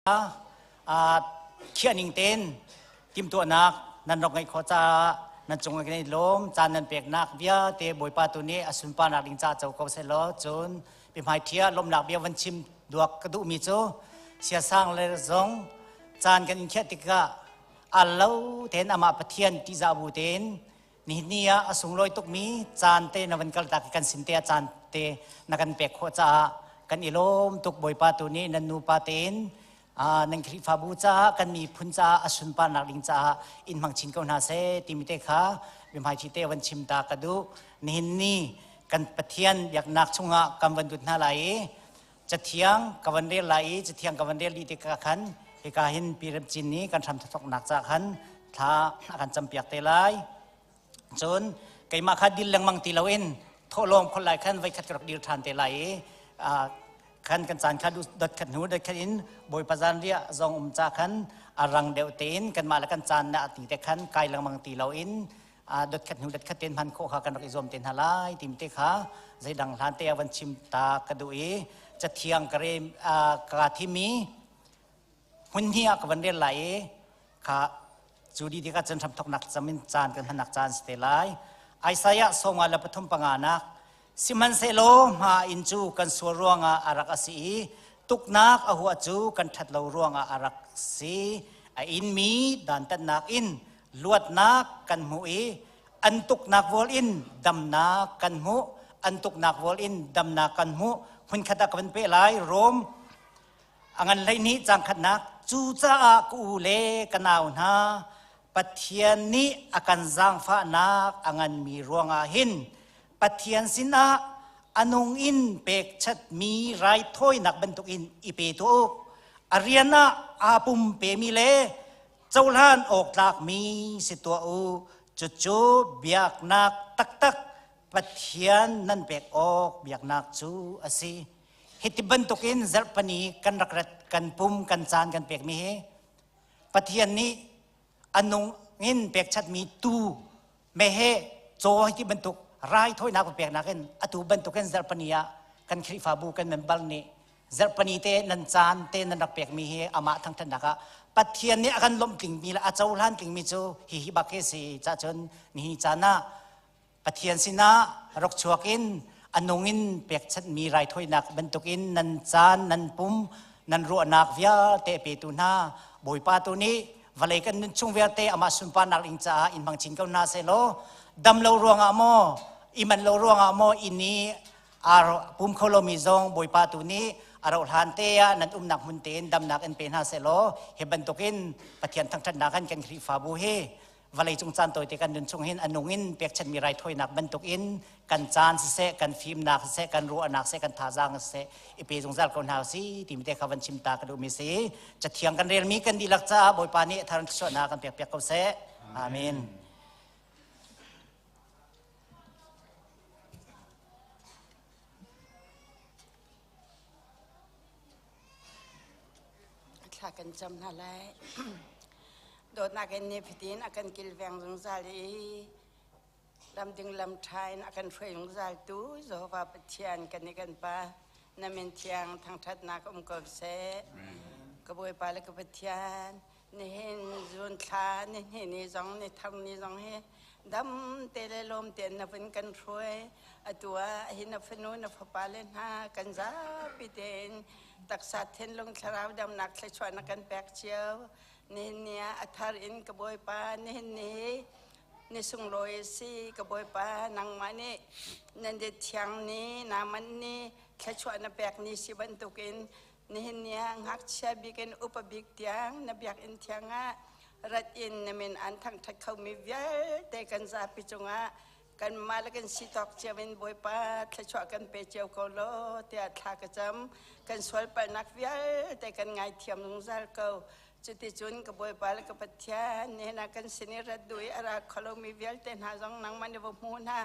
Khiah ning tein timhtuahnak nan rak ngeih khawh caah nan cung ah kan i lawm. Caan nan peknak vialte Bawipa tu nih a sunparnak ding caah co ko seh law cun biahmai ṭhi ah lawmhnak bia van chim duak ka duhmi cu siasang le zong caan kan in khiah tikah al lo tein amah Pathian ṭihzah bu tein nihin ni ah a sunglawi tukmi caan te na van kaltak i kan sin te ah caan te na kan pek khawh caah kan i lawm tuk. Bawipa tu nih nan nupa tein nan Khrihfabu caah, kan miphun caah a sunparnak ding caah in hmang chin ko hna seh timi te kha biahmaiṭhi te van chim ta ka duh. Nihin ni kan Pathian biaknak chungah kan van dut hna lai i cathiang ka van rel lai i cathiang ka van rel dih tikah khan hika hin Pi Rem Cin nih kan hram thawknak ca khan thla a kan campiak te lai. Cun keimah kha dil lengmang ti loin thawhlawm khol lai khan voikhat ka rak dir ṭhan te lai i khan kan caan kha dot khat hnu dot khat in Bawipa zanriah zong um ca khan a rang deuh tein kanmah le kan caan na ti te khan kai lengmang ti loin dot khat hnu dot khat ten hman khawh kha kan rak i zuam te hna lai timi te kha zeidang hlan te ah van chim ta ka duh i cathiang ka re ka thimi hmun hnih ah ka van rel lai i kha cu di tikah cun hramthoknak camin caan kan hmannak caan si te lai. Isaiah songa le pathum panga nak. Sihmanhsehlaw hma in cu kan sual ruangah a rak a si i tuknak a huah cu kan ṭhat lo ruangah a rak si. A inmi dantatnak in luatnak kan hmuh i an tuknak vual in damnak kan hmuh. An tuknak vual in damnak kan hmuh. Hmunkhat ah ka van peh lai. Rom a ngan 12 caang khatnak. Cucaah ka u le ka nau hna, Pathian nih a kan zaangfahnak a nganmi ruangah hin Pathian sinah a nung in pekchatmi raithawinak bantukin i pe tuah u. A rian ah aa pumpemi le cohlan awk tlakmi si tuah u. Cucu biaknak taktak, Pathian nan pek awk biaknak cu a si. Hiti bantukin zarhpani kan rak rat, kan pum kan caan kan pekmi hi Pathian nih a nung in pekchatmi tu meheh caw hiti bantuk raithawinak peknak in atu bantukin zarhpani ah kan Khrihfabu kan member nih zarhpani te nan caan te nan rak pekmi hi amah thangṭhatnak ah Pathian nih a kan lawmh tlingmi le a cohlan tlingmi cu hihi bak hi si cah cun nihi caan ah Pathian sinah rak chuak in a nung in pekchanhmi raithawinak bantukin nan caan, nan pum, nan ruahnak vialte petu hna Bawipa tu nih vawlei kan nun chung vialte amah sunparnak ding caah in hmang chin ko hna sehlaw, dam lo ruangah maw, i man lo ruangah maw inn i aa pum kho lomi zong Bawipa tu nih a rauh hlan te ah nan umnak hmun tein damnak in pe hna sehlaw, hi bantukin Pathian thangṭhatnak in kan Khrihfabu hi vawlei cung caan tawite kan nun chung hin a nung in pekchanhmi raithawinak bantukin kan caan siseh, kan fimnak siseh, kan ruahnak siseh, kan thazaang siseh i pe zungzal ko hna usih timi te kha van chim ta ka duhmi si. Cathiang kan relmi kan dihlak caah Bawipa nih thar thluachuahnak kan pek piak ko seh. Amen. Thla kan cam hna lai. Dawtnak in nifatin a kan kilveng zungzal i lamding lam ṭha in a kan hruai zungzal tu Jehovah Pathian kan i kan Pa, na min thiang thangṭhatnak um ko seh. Ka Bawipa le ka Pathian, nihin zun thla ni hnih ni zong ni thar ni zong hi dam te le lawm tein na vun kan hruai. Atu ah hi na fanu na fapa le hna kan zapi tein taksa thinlung thlarau damnak thluachuah na kan pek cio. Nihin ni ah a thar in ka Bawipa, nihin ni ni sunglawi si ka Bawipa, nangmah nih nan di thiang ni naman ni thluachuah na pek ni si bantukin nihin ni ah ngakchia bik in upa bik tiang na biakinn thiang ah rat in na min an thangṭhat khomi vialte kan zapi cungah kanmah le kan si tawk cio in Bawipa thluachuah kan pe cio ko law tiah thla ka cam. Kan sual palhnak vialte kan ngaithiam zungzal ko. Cuticun ka Bawipa le ka Pathian, nihin ah kan sin i rat duh i a ra kho lomi vialte hna zong nangmah nih va hmu hna.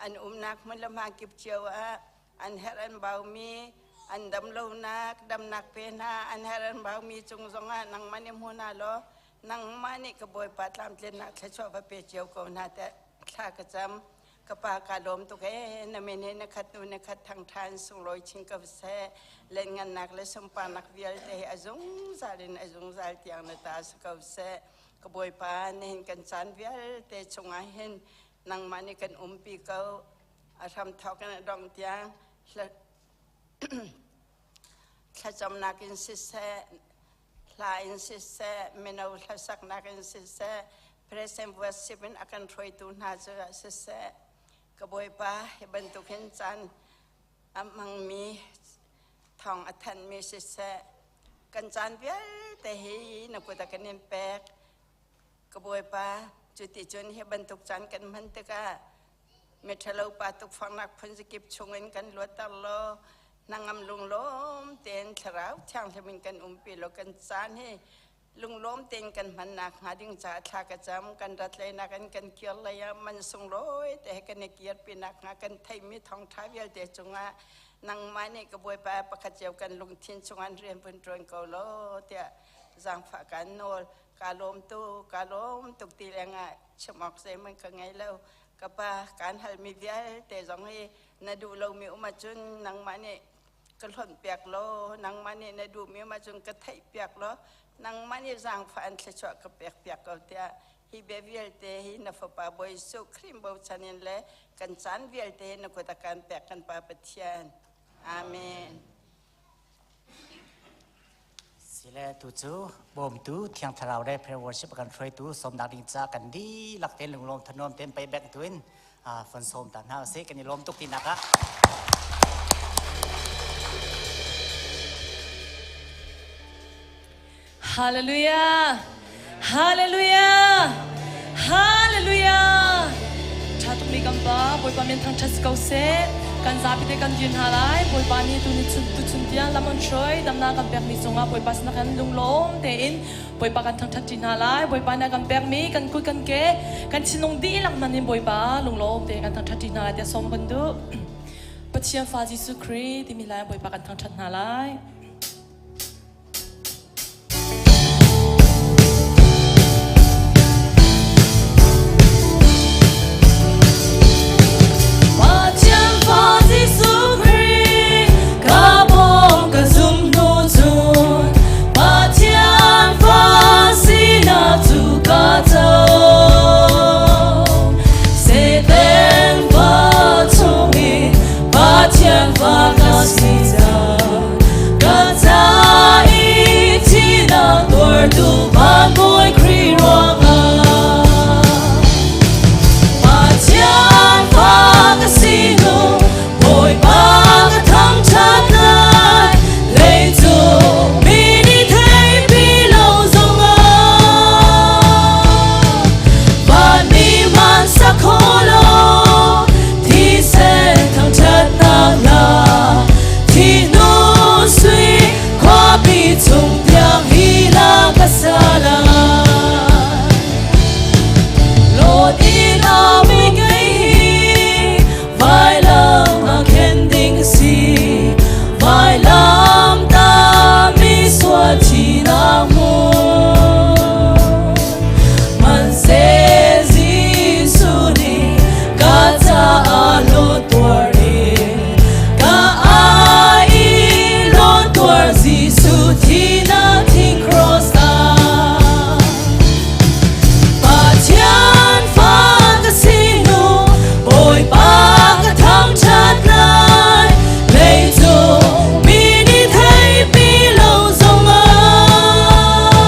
An umnak hmun le hma kip cio ah an herh an baumi an dam lonak damnak pe hna. An herh an baumi cung zongah nangmah nih hmu hna law nangmah nih ka Bawipa tlamtlinnak thluachuah va pe cio ko hna tiah thla ka cam. Ka pa ka lawm tuk ee na min he na khat hnu na khat thang ṭhan sunglawi chin ko seh. Lengngannak le sunparnak vialte hi a zungzal in a zungzal tiang na ta si ko seh. Ka Bawipa nihin kan caan vialte chungah hin nangmah nih kan umpi ko. A hram thawk in a dongh tiang thlacamnak in siseh, hla in siseh, mino hlasaknak in siseh, present worship in a kan hruaitu hna cu siseh, ka Bawipa hi bantuk hin caan a hmangmi thawng a thanhmi siseh, kan caan vialte hi na kut ah kan in pek. Ka Bawipa, cuticun hi bantuk caan kan hman tikah miṭhalo pa tukforhnak phunzakip chungin kan luatter law hnangam lunglawm tein thlarau thianghlim in kan umpi law kan caan hi lunglawm tein kan hmannak hnga ding caah thla ka cam. Kan rat leinak in kan kir lei ah man sunglawi te he kan i kirpi nak hnga kan theihmi thawngṭha vialte cungah nangmah nih ka Bawipa pakhat cio kan lungthin chungah rian vun ṭuan ko law tiah zaangfah kan nawl. Ka lawm tuk, ka lawm tuk ti lengah chim awk zeihmanh ka ngei lo. Ka pa, kaan halmi vialte zong hi na duh lomi um ahcun nangmah nih ka hlonhpiak law, nangmah nih na duhmi um ahcun ka theihpiak law, nangmah nih zaangfah an thluachuah ka pekpiak ko tiah hi bia vialte hi na Fapa Bawi Jesuh Khrih bochan in le kan caan vialte hi na kut a kan pek kan Pa Pathian. Amen. Sile tu cu bawmtu Thiang Thlarau le prayer worship kan hruaitu sawmnak ding ca kan dihlak tein lunglawm thanuam tein pei bek tu in fon sawm ta hna usih. Kan i lawm tuk tinak ah. Hallelujah! Hallelujah! Hallelujah! Ṭha tukmi kan Pa, Bawipa min thangṭhat si ko seh. Kan zapi te kan dir hna lai. Bawipa nih tu ni chun tuchun tiang lam an hruai, damnak kan pekmi cungah Bawipa sinah kan lunglawm tein Bawipa kan thangṭhat ṭi hna lai. Bawipa nih a kan pekmi kan kut kan ke, kan thinlung dihlak hman in Bawipa lunglawm tein kan thangṭhat ṭi hna lai tiah sawm kan duh. Pathian fa Jesuh Khrih timi lai Bawipa kan thangṭhat hna lai. Pathian fa Jesuh Khrih ka bawm ka zum hnu cun Pathian fa sinak cu ka co. Satan fa chungin Pathian fa ka si cang. Ka ca i thihnak tuartu Van Bawi Khrih ruangah Pathian fa ka si nu Bawipa ka thangṭhat lai leicung mi nih theipi lo zongah Vanmi hmansa kho law thisen thangṭhatnak hla Thihnu sui khuapi chung tiang hi la ka sa lai. Lawt in ami kei hi vailam a khen ding si vailam ta mi sual thinak hmun man se Jesuh nih ka caah lo tuar in ka ai i lo tuar Jesuh thinak thing cross ah Pathian fa ka si nu Bawipa ka thangṭhat lai leicung mi nih theipi lo zongah.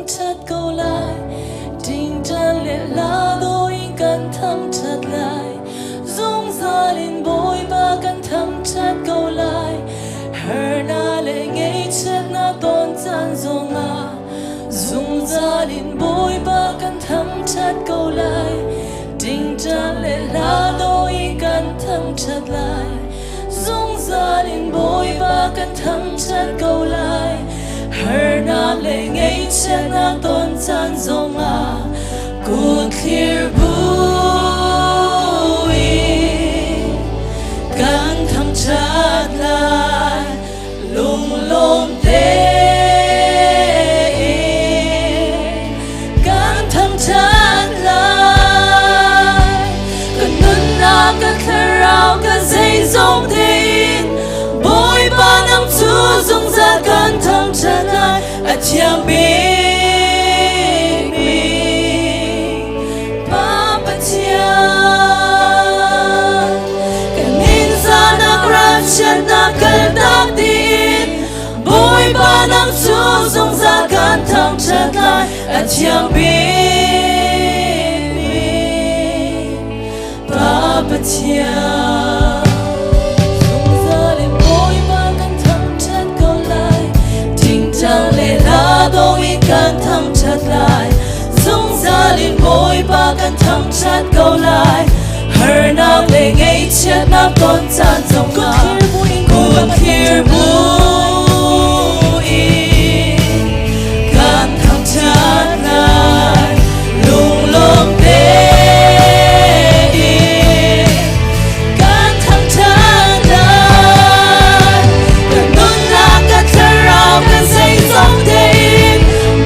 thangṭhat ko lai. Ṭingṭang le hla dawh in kan thangṭhat lai. Zungzal in Bawipa kan thangṭhat ko lai. Harnak le ngaihchiatnak ton caan zongah zungzal in Bawipa kan thangṭhat ko lai. Ṭingṭang le hla dawh in kan thangṭhat lai. Zungzal in Bawipa kan thangṭhat ko lai. Harnak le ngaihchiatnak ton caan zongah kut thlir buin kan thangṭhat lai. Lunglawm tein kan thangṭhat lai. Ka nunnak, ka thlarau, ka zeizong tein Bawipa nang cu zungzal kan thangṭhat lai. A thiang bikmi Pa Pathian. Kan ningzahnak ralchiatnak kaltak dih in Bawipa nang cu zungzal kan thangṭhat lai. A thiang bikmi Pa Pathian. Zungzal in Bawipa kan thangṭhat ko lai. Ṭingṭang le hla dawh in kan thangṭhat lai. Zungzal in Bawipa kan thangṭhat ko lai. Harnak le ngaihchiatnak ton caan zongah kut thlir buin kan thangṭhat lai. Lunglawm tein kan thangṭhat lai. Kan nunnak, kan thlarau, kan zeizong tein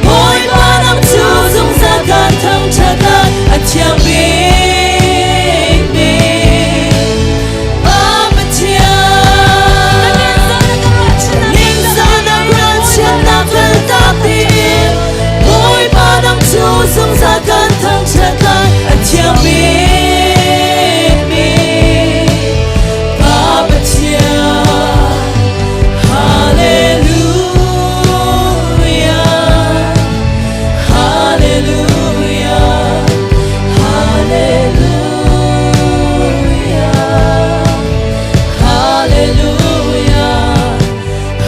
Bawipa nang cu zungzal kan thangṭhat lai. A thiang bikmi Pa Pathian. Ningzahnak ralchiatnak kaltak dih Bawipa nang cu zungzal kan thangṭhat lai. A thiang bikmi Pa Pathian. Hallelujah. Hallelujah. Hallelujah. Hallelujah.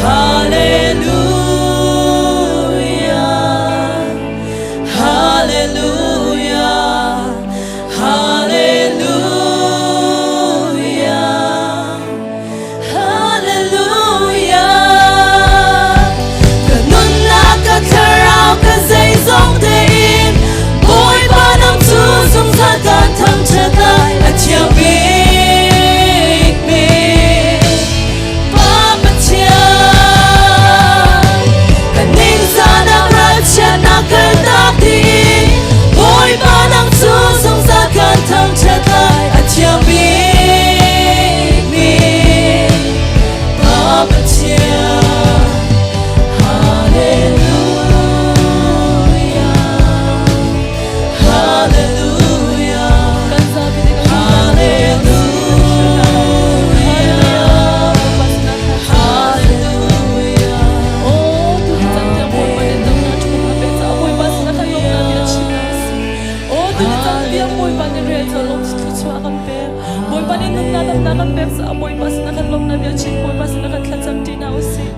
Hallelujah. Hallelujah. Hallelujah. Hallelujah. Ka nunnak, ka thlarau, ka zeizong tein Bawipa nang cu zungzal kan thangṭhat lai. A thiang bikmi Pa Pathian. Ka ningzahnak ralchiatnak kaltak dih Bawipa nang cu zungzal kan thangṭhat lai. A thiang bikmi Pa Pathian. Hallelujah. Hallelujah. Hallelujah. Hallelujah. Oh, tu hi cang tiang Bawipa nih damnak ṭhum a pek caah Bawipa sinah kan lawmhnak bia chim hna u sih. Oh, tu hi cang tiang Bawipa nih rel lawm thluachuah a kan pek. Bawipa nih nunnak damnak kan pek caah Bawipa sinah kan lawmhnak bia chim Bawipa sinah kan thlacam ṭi hna u sih.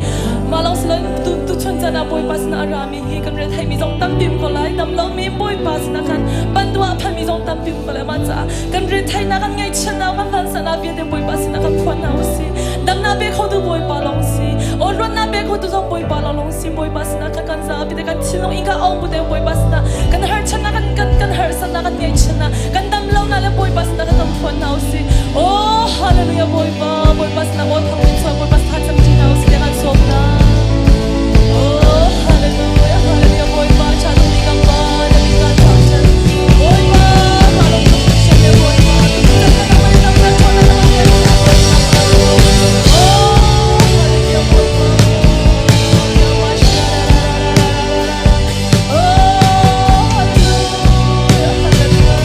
Mah lawng si loin tu tuchun caan ah Bawipa sinah a rami hi kan retheimi zong tampi um ko lai. Dam lomi Bawipa sinah khan bantuah a phanmi zong tampi um ko lai. Mah caah kan retheihnak, kan ngaihchiatnak, kan vansannak vialte Bawipa sinah kan phuan hna u sih. Damnak pe khotu Bawipa lawng si. Aw luatnak pe khotu zong Bawipa lawng si. Bawipa sinah kan kan zapi te kan thinlung in ka ong bu te Bawipa sinah kan harchannak kan kan kan harsatnak kan ngaihchiatnak kan dam lonak le Bawipa sinah kan kan phuan hna u sih. Oh hallelujah Bawipa Bawipa sinah aw thang in chuak Bawipa sinah cam ṭi hna u sih tiah kan sawm hna. Oh hallelujah hallelujah Bawipa ṭha tuk mi kan Pa na min kan thangṭhat. Bawipa mah lawng tuk Pathian le Bawipa Oh hallelujah Bawipa Oh hallelujah hallelujah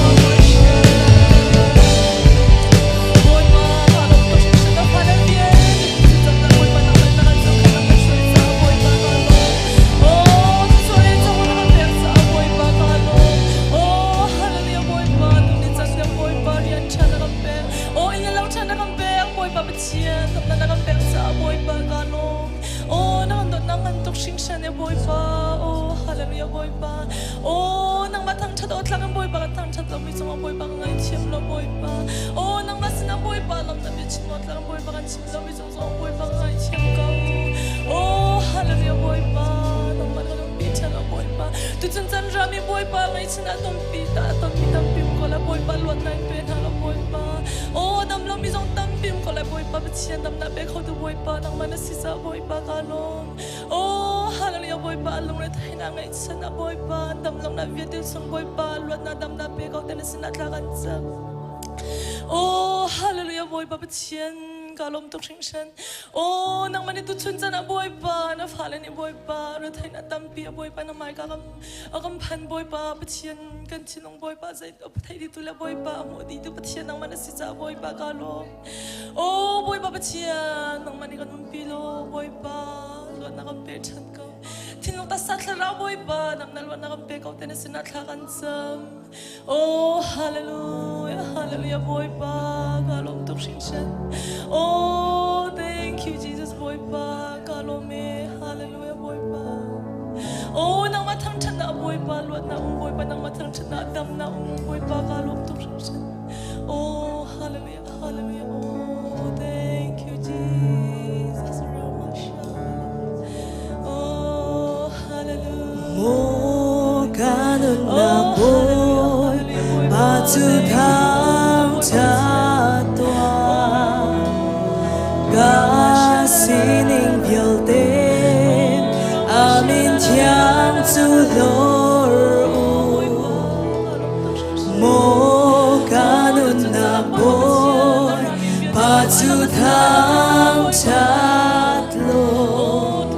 Bawipa mah lawng tuk Pathian na fa le vialte cu cam na Bawipa nang le na kan zohkhenh na kan hruai Thangṭhat awk tlak in Bawipa kan thangṭhat lomi cungah Bawipa ka ngaithiam law Bawipa. Aw nangmah sinah Bawipa lam na bia chim awk tlak in Bawipa kan chim lomi cung zongah Bawipa ka ngaithiam ko. Aw hallelujah Bawipa nangmah na kan umpi ṭhan law Bawipa. Tuchun caan rami Bawipa ngaihchia tampi ta tonmi tampi um ko lai Bawipa luatnak in pe hna law Bawipa. Aw dam lomi zong tampi um ko lai Bawipa Pathian damnak pe khotu Bawipa nangmah na si caah Bawipa ka lawm. Oh, hallelujah Bawipa lungretheihnak ngaihchannak Bawipa damlonak vialte chung Bawipa luatnak damnak pe ko te na sinah thla kan cam. Oh, hallelujah Bawipa Pathian ka lawm tuk hringhran. Oh, nangmah nih tuchun caan ah Bawipa na fale nih Bawipa retheihnak tampi a Bawipa na hmai ka kam a kam phan Bawipa Pathian kan thinlung Bawipa zei thei dih tu le Bawipa a hmuh dih tu Pathian nangmah na si caah Bawipa ka lawm. Oh Bawipa Pathian, nangmah nih kan umpi law Bawipa luatnak kan pe ṭhan ko. Thinlung taksa thlarau Bawipa nangmah luatnak kan pe ko te na sinah thla kan cam. Oh hallelujah, hallelujah Bawipa ka lawm tuk hringhran. Oh thank you Jesus Bawipa ka lawm e hallelujah Bawipa. Oh nangmah thangṭhatnak Bawipa luatnak um Bawipa nangmah thangṭhatnak damnak um Bawipa ka lawm tuk hringhran. Oh hallelujah. Hallelujah. Oh, thank you, Jesus. Oh, hallelujah. Mo kanun na boy ba chu thang cha tua ka sining vialte amin thiang chu lor u Maw ka nunnak Bawi Pa cu thangṭhat law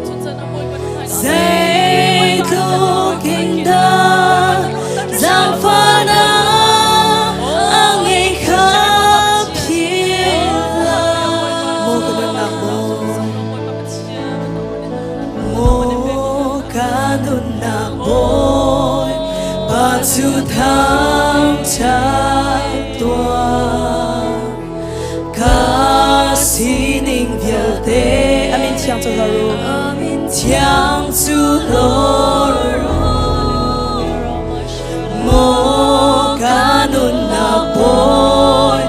zeitluk in dah zaangfahnak a ngei kha philh hlah. Maw ka nunnak Bawi, maw ka nunnak Bawi Pa cu thangṭhat tuah ka sining vialte a min thiang cu hlor u a min thiang cu hlor u maw ka nunnak Bawi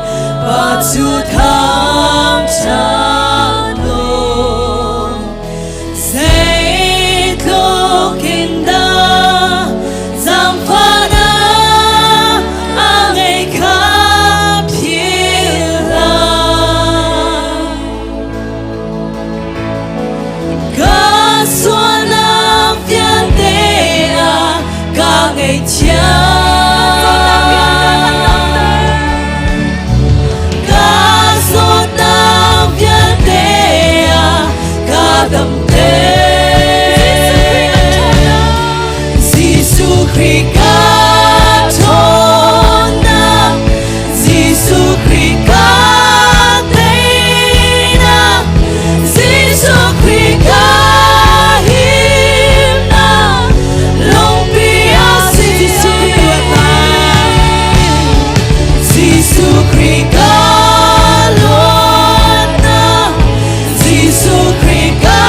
Pa cu thangṭhat law Zeitluk in dah zaangfahnak a ngei kha philh hlah. Ka sualnak vialte ah ka ngaihthiam. Ka zawtnak vialte ah ka damter. Jesuh Khrih ka ṭhawnnak, Jesuh Khrih ka teinak, Jesuh Khrih ka himnak, lungpi a si. Jesuh Khrih luatnak. Jesuh Khrih ka luatnak, Jesuh Khrih ka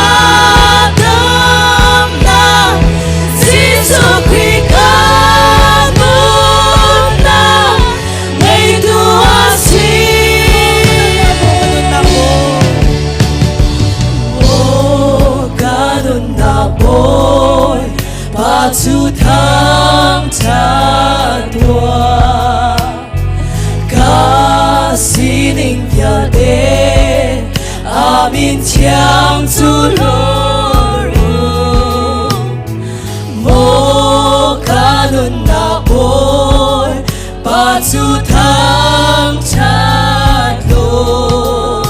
damnak, Jesuh Khrih ka nunnak, ngeitu a si. Oh, ka nunnak Bawi, Pa cu thangṭhat tuah. Ka sining vialte a min thiang cu hlor u. Maw ka nunnak Bawi, Pa cu thangṭhat law.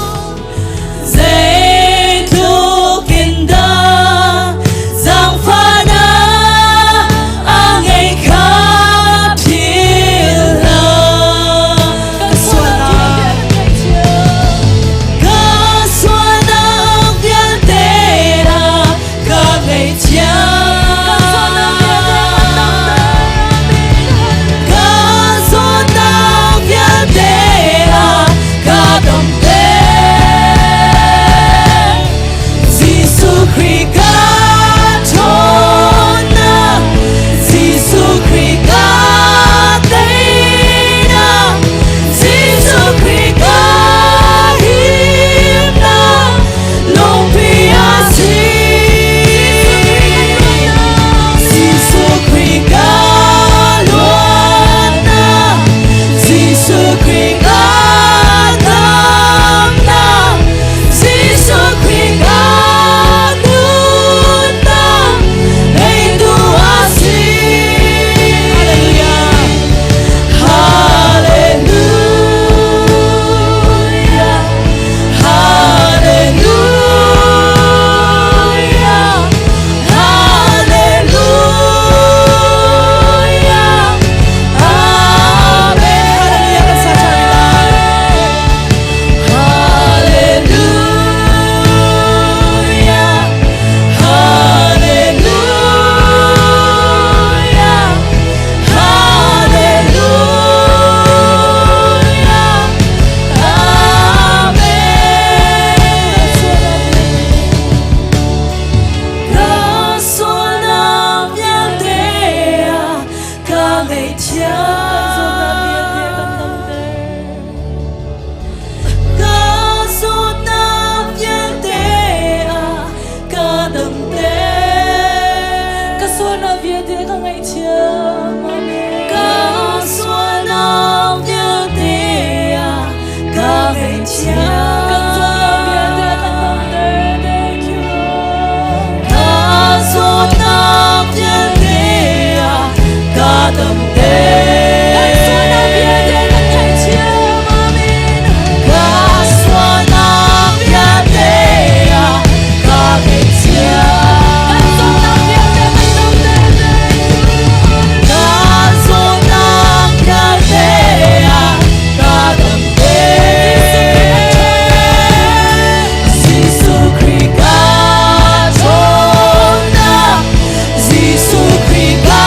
Zeitluk in dah zaangfahnak a ngei kha philh hlah. Ka sualnak, ka sualnak vialte ah ka ngaihthiam. Ka zawtnak Sualnak vialte ka ngaihthiam. Amen. Ka sualnak vialte a ka ngaihthiam. Kan sualnak vialte a kan damter. Thank you, Lord. Ka zawtnak vialte a ka damter. Kan sualnak vialte a kan ngaihthiam. Amen. Ka sualnak vialte a ka ngaihthiam. Kan zawtnak vialte a kan damter. Thank you, Lord. Ka zawtnak vialte a ka damter. Jesuh Khrih ka ṭhawnnak, Jesuh Khrih ka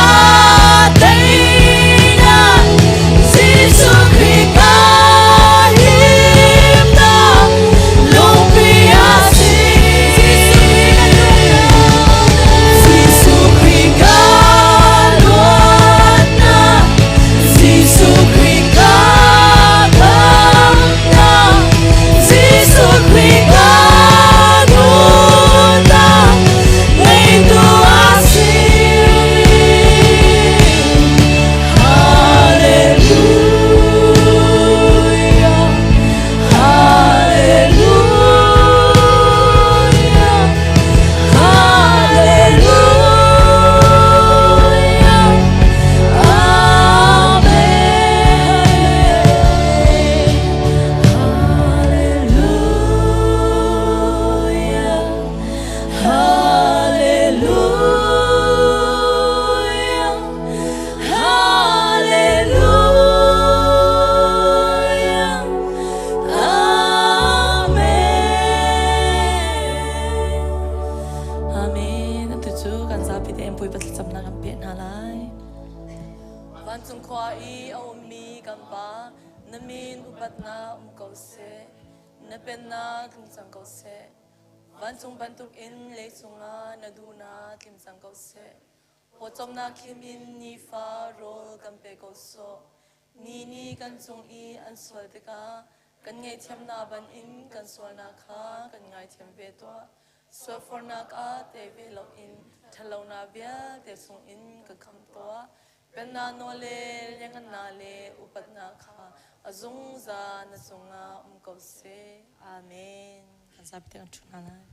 teinak, Jesuh Khrih ka himnak, lungpi a si. Jesuh Khrih ka luatnak, Jesuh Khrih ka khamhnak, Jesuh Khrih ka nunnak, ngeitu a si. Hallelujah, Hallelujah, Hallelujah, Amen. Hallelujah, Hallelujah, Hallelujah, Amen. Amen. Atu cu kan zapi tein Bawipa thlacamnak kan peh hna lai. Vancung khua i a ummi kan Pa, na min upatnak um ko seh. Na pennak tlung cang ko seh. Vancung bantukin leicung ah na duhnak tlim cang ko seh. Pawcawmnak khim in nifa rawl kan pe ko sawh. Ni nih kan cung i an sual tikah kan ngaihthiamnak bangin kan sualnak kha kan ngaithiam ve tuah. Sualfornak ah te ve loin ṭhatlonak vialte chungin ka khamh tuah. Pennak nawl le lianhngannak le upatnak kha a zungzal na cungah um ko seh. Amen. Kan zapi te kan ṭhu hna lai.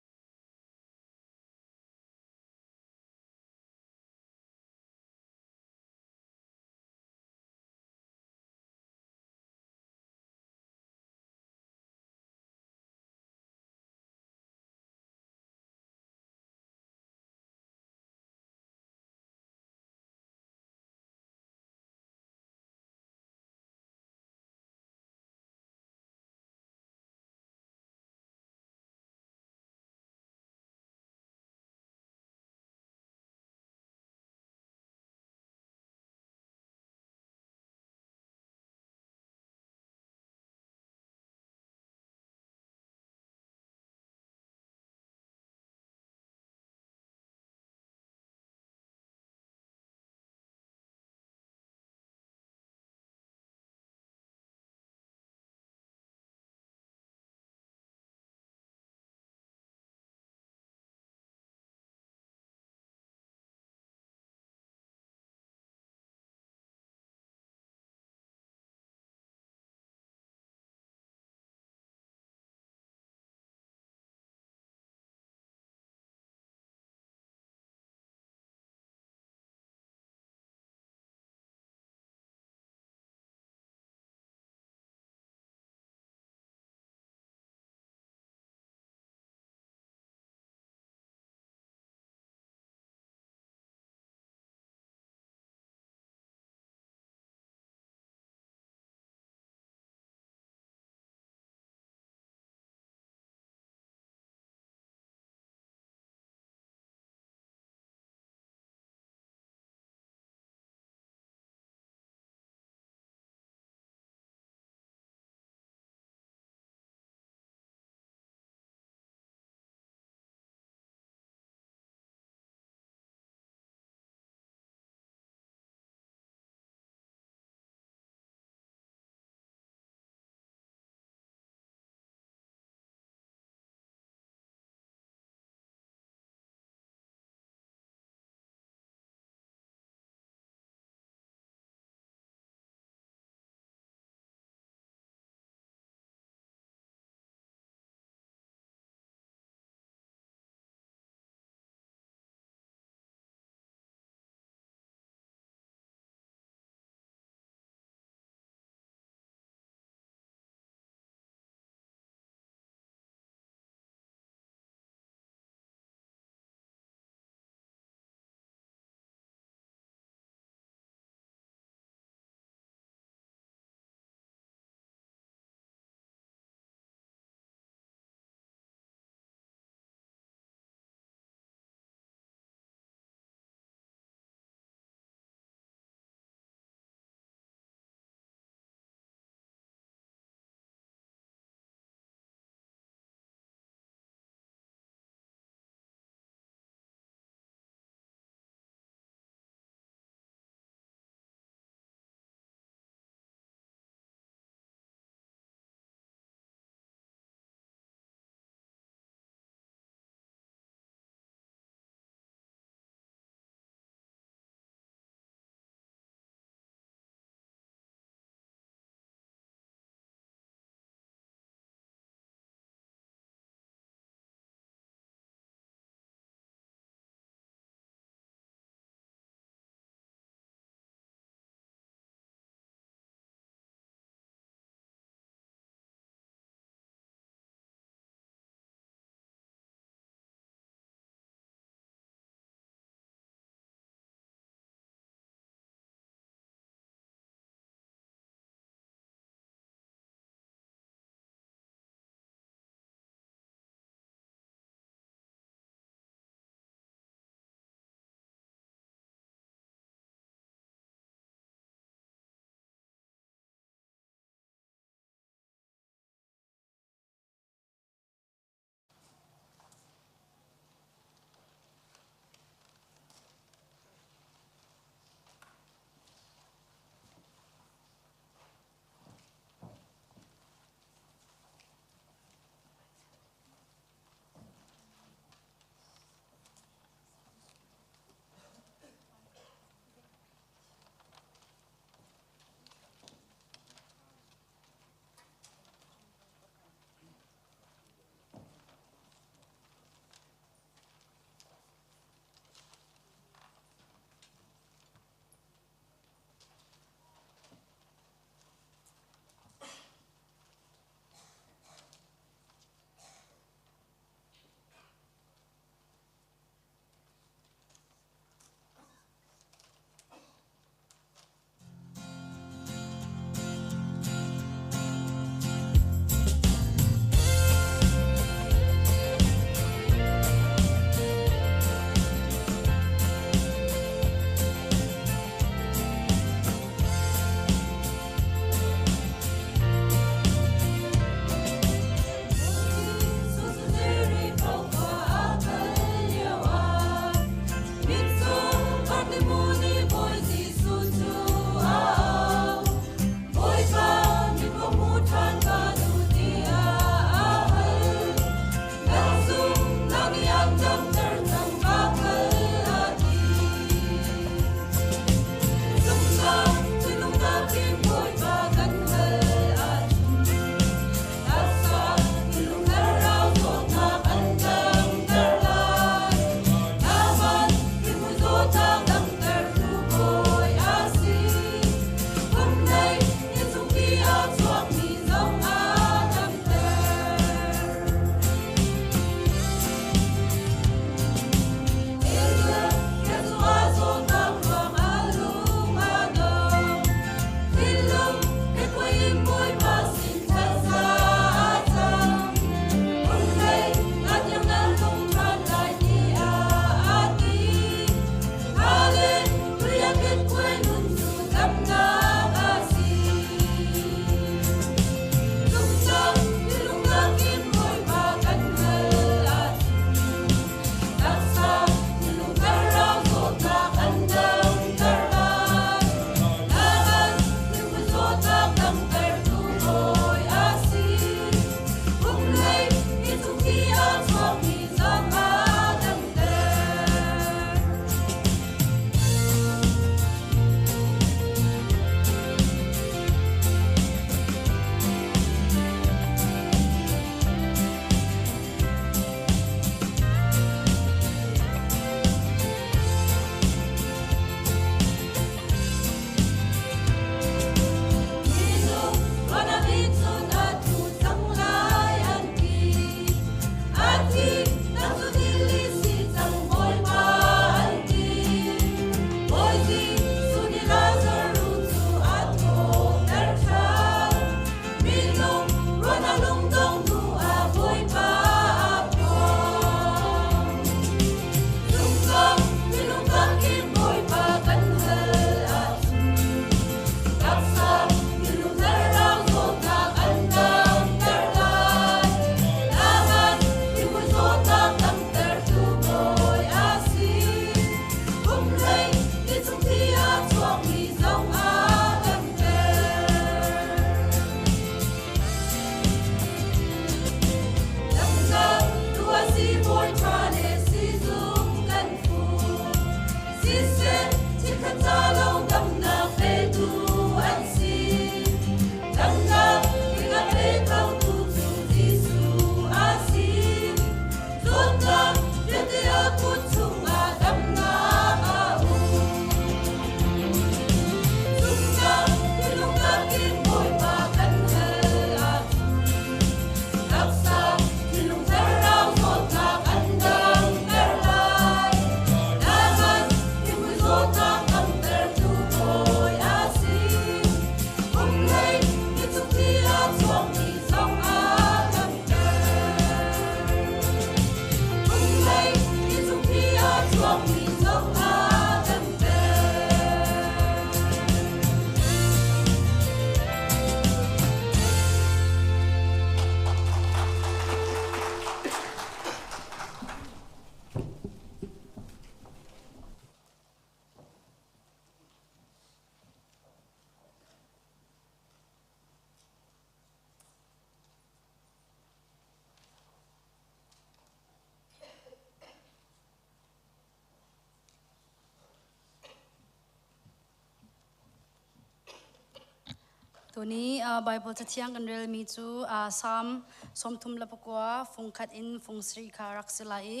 Tuni Bible cathiang kan relmi cu Salm 34 fungkhat in fung sarih kha rak si lai i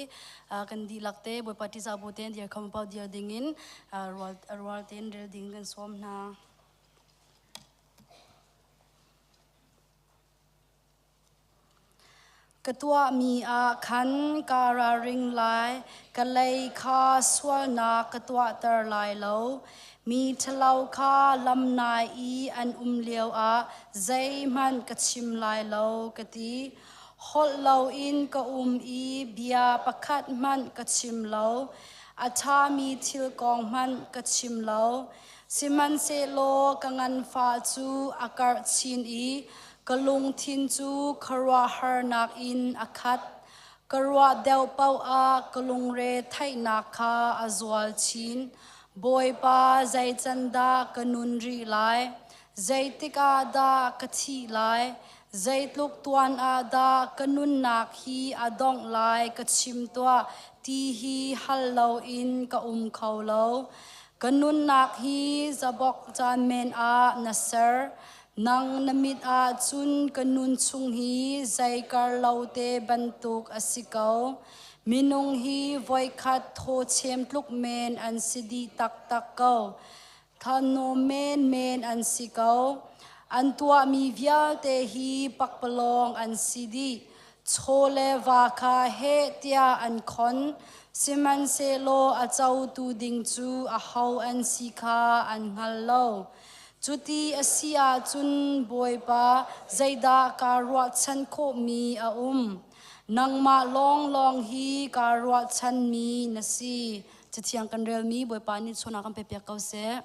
kan dihlak te Bawipa ṭihzah bu tein dir khom pau dir dingin rual tein rel ding kan sawm hna. Ka tuahmi ah khan kaa ralring lai, ka lei kha sualnak ka tuahter lai lo. Mi ṭhalo kha lamnai i an um lioah zeihmanh ka chim lai lo, ka ti. Holh loin ka um i bia pakhat hmanh ka chim lo. A ṭhami thil kong hmanh ka chim lo. Sihmanhsehlaw ka nganfah cu a karh chin i ka lungthin cu khuaruahharnak in a khat. Ka ruah deuh paoh ah ka lungre theihnak kha a zual chin. Bawipa, zei can dah ka nun rih lai? Zeitik ah dah ka thih lai? Zeitluk tuan ah dah ka nunnak hi a dongh lai ka chim tuah ti hi hal loin ka um kho lo. Ka nunnak hi zabok caan men ah na ser. Nang na mit ah cun ka nun chung hi zeikar lo te bantuk a si ko. Minung hi voikhat thaw chem tluk men an si dih taktak ko. Thano menmen an si ko. An tuahmi vialte hi pakpalawng an si dih. Chaw le va kha heh tiah an khon. Sihmanhsehlaw a cotu ding cu aho an si kha an hngal lo. Cuti a si ahcun Bawipa, zeidah kaa ruahchan khawhmi a um? Nangmah lawnglawng hi kaa ruahchanmi na si. Cathiang kan relmi Bawipa nih chawnak kan pe piak ko seh.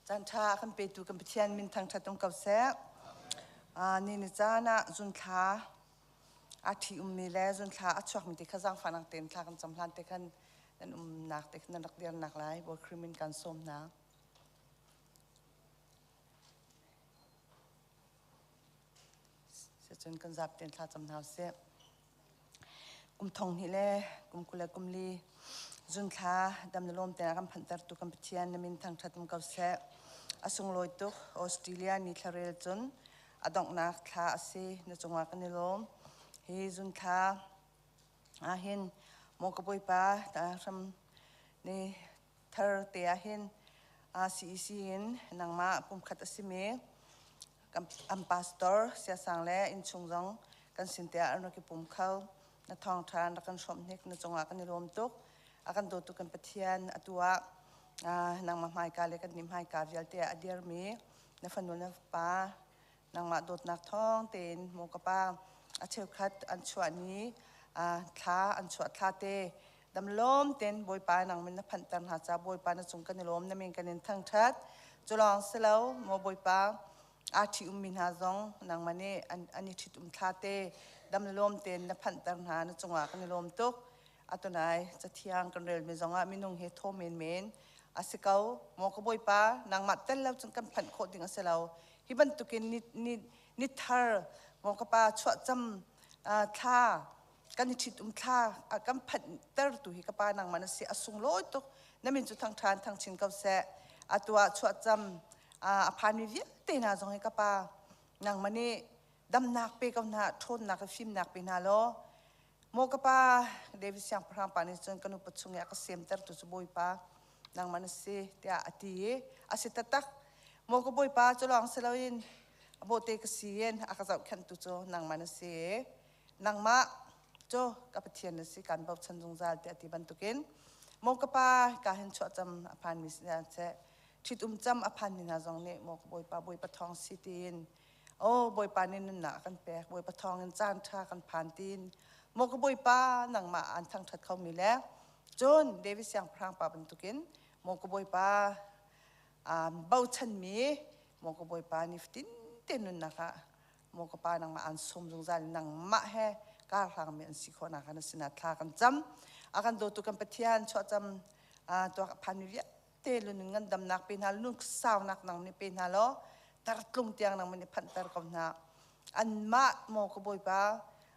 Caan ṭha a kan petu kan Pathian min thangṭhat um ko seh. Ni ni caan ah zunthla a ṭhi ummi le zunthla a chuakmi te kha zaangfahnak tein thla kan cam hlan te khan nan umnak te khan nan rak dirnak lai Bawi Khrih min kan sawm hna. Cun kan zap tein thla cam hna usih. Kum thong hnih le kum 20 le kum li zunthla dam na lawm te kan phanhtertu kan Pathian na min thangṭhat um ko seh. A sunglawi tuk Australia ni thlarel cun a donghnak thla a si na cungah kan i lawm. Hi zunthla ahhin maw ka Bawipa ta hram ni thar te ahhin CEC in nangmah pumkhat a simi an pastor siasang le innchung zong kan sin te ah an rak i pum kho. Na thawngṭha an rak kan hrawmh hnik na cungah kan i lawm tuk. A kan dawtu kan Pathian atu ah nangmah hmaika le kan nih hmaika vialte ah a dirmi na fanu na fapa nangmah dawtnak thawng tein maw ka pa a cheukhat an chuah ni thla an chuah thla te damlawm ten Bawipa nang min na phanhter hna ca Bawipa na cung kan i lawm na min kan in thangṭhat culawng si lo maw Bawipa aa ṭhi ummi hna zong nangmah nih an i ṭhit um thla te damlawm ten na phanhter hna na cungah kan i lawm tuk. Atunai cathiang kan relmi zongah minung hi thaw menmen a si ko. Maw ka Bawipa, nangmah tel lo cun kan phanh khawh ding a si lo. Hi bantukin ni, ni, ni thar maw ka pa chuahcam thla kan i ṭhit um thla kan phanh tertu hi ka pa nangmah na si a sunglawi tuk. Na min cu thangṭhan thangchin ko seh. Atu ah chuahcam a phanmi vialte hna zong hi ka pa nangmah nih damnak pe ko hna, ṭhawnnak le fimnak pe hna law Maw ka pa, David siangpahrang pa nih cun ka nupa chung i a ka semtertu cu Bawipa nangmah na si tiah a ti i a si taktak. Maw ka Bawipa cu lawng si loin a bawhte ka si in a ka zohkhenhtu cu nangmah na si i nangmah cu ka Pathian na si kaan bochan zungzal tiah a ti bantukin maw ka pa ka hin chuahcam a phanmi si hna seh ṭhitum cam a phanmi hna zong nih maw ka Bawipa Bawipa thawng si tiin Oh Bawipa nih nunnak a kan pek. Bawipa thawngin caan ṭha kan phan tiin maw ka Bawipa nangmah aan thangṭhat khomi le cun David siangpahrang pa bantukin maw ka Bawipa aan bochanmi maw ka Bawipa nifatin te nunnak ah maw ka pa nangmah aan sawm zungzal i nangmah he kar hlangmi an si khawh nakhnga na sinah thla kan cam. A kan dawtu kan Pathian chuahcam tuak a phanmi vialte te lunun ngandamnak pe hna lung saunak nang nih pe hna law tartlung tiang nang nih phanhter ko hna anmah maw ka bawipa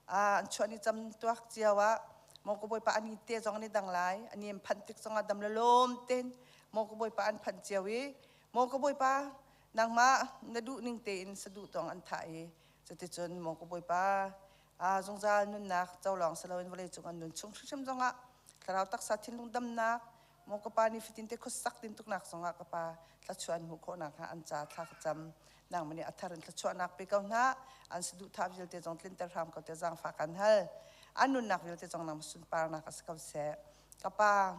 an chuah ni cam tuak cio ah maw ka bawipa ani te zong ni dang lai ani an phanh tik zong ah dam le lawm ten maw ka bawipa an phanh cio i maw ka bawipa nangmah na duh ning tein saduh tong an thah i cuticun maw ka bawipa zungzal nunnak co lawng si loin vawlei cung an nun chung hrimhrim zongah thlarau taksa thinlung damnak Maw ka pa nih fatin te khuasak tin tuknak zongah ka pa thlachuah an hmuh khawh nakhnga an ca thla ka cam. Nangmah nih a thar in thluachuahnak pe ko hna. An saduhthah vialte zong tlinter hram ko tiah zaangfah kan hal. An nunnak vialte zong nangmah sunparnak a si ko seh. Ka pa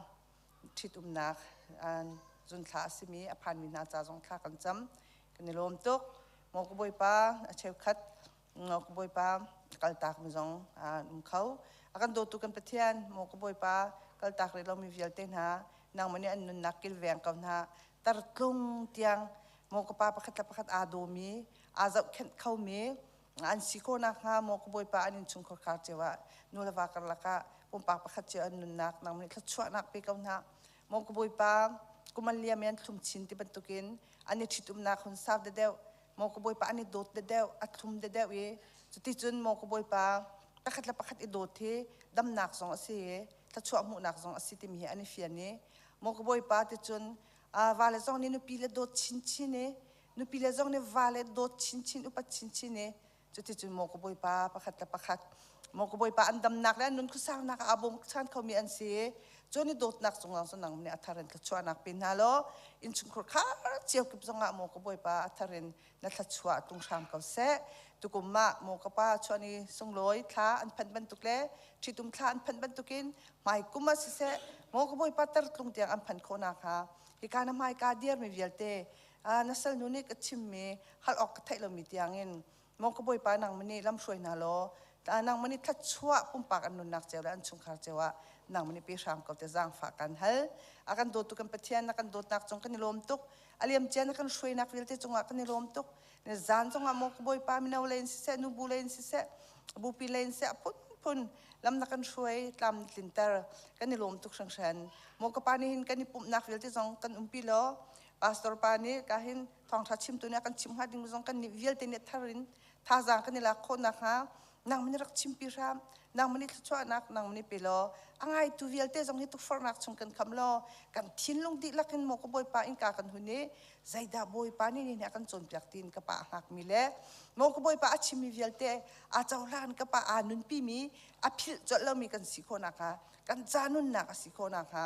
ṭhitumnak an zunthla a simi a phanmi hna ca zong thla kan cam. Kan i lawm tuk. Maw ka Bawipa a cheukhat Maw ka Bawipa kaltak mi zong an um kho. A kan dawtu kan Pathian, maw ka Bawipa kaltak rih lomi vialte hna, nangmah nih an nunnak kilveng ko hna. Tartlung tiang maw ka pa pakhat le pakhat aa dawmi, aa zohkhenh khomi an si khawh nakhnga maw ka Bawipa an innchungkhar khar cio ah nu le va karlak ah pumpak pakhat cio an nunnak nangmah nih thluachuahnak pe ko hna. Maw ka Bawipa kum an liam i an thlum chin ti bantukin an i ṭhitumnak hun sau deuh maw ka Bawipa an i dawt deuh a thlum deuh i cuticun maw ka Bawipa pakhat le pakhat i dawt hi damnak zong a si i thluachuah hmuhnak zong a si timi hi an i fian i maw ka Bawipa ticun vale zong nih nupi le dawt chinchin i nupi le zong nih vale dawt chinchin upat chinchin i cuticun maw ka Bawipa pakhat le pakhat. Mo ka Bawipa an damnak le an nun khuasaunak ah aa bawmchan khomi an si. Cun i dawtnak cungah cun nang nih a thar in thluachuahnak pe hna law innchungkhur khar cio kip zongah maw ka Bawipa a thar in na thluachuah tlung hram ko seh. Tukum ah maw ka pa chuan i sunglawi thla an phanh bantuk le ṭhitum thla an phanh bantukin hmai kum ah siseh maw ka Bawipa tar tlung tiang an phanh khawh nakhnga hika na hmaika dirmi vialte na salnu nih ka chimmi hal awk ka theih lomi tiangin Maw ka Bawipa nangmah nih lamhruai hna law nangmah nih thluachuah pumpak an nunnak cio le an chungkhar cio ah nangmah nih pe hram ko te zaangfah kan hal. A kan dawtu kan Pathian na kan dawtnak cung kan i lawm tuk. A liamcia na kan hruainak vialte cungah kan i lawm tuk. Ne zan zongah maw ka Bawipa mino lei in siseh nubu lei in siseh bupi lei in siseh a phunphun lam na kan hruai tlam tlinter kan i lawm tuk hringhran. Maw ka pa nih hin kan i pumhnak vialte zong kan umpi law pastor pa nih ka hin thawngṭha chimtu nih a kan chimh hnga ding zong kan nih vialte nih thar in thazaang kan i lak khawh nakhnga nangmah nih rak chimpi hram nangmah nih thluachuahnak nangmah nih pe law a ngaitu vialte zong hi tukforhnak chung kan kham law kan thinlung dihlak in maw ka Bawipa innka kan hun i zeidah Bawipa nih ni a kan cawnpiak tiin ka pa a hngakmi le maw ka Bawipa a chimmi vialte a cohlan ka pa aa nunpimi a philh colh lomi kan si khawh nakhnga kan ca nunnak a si khawh nakhnga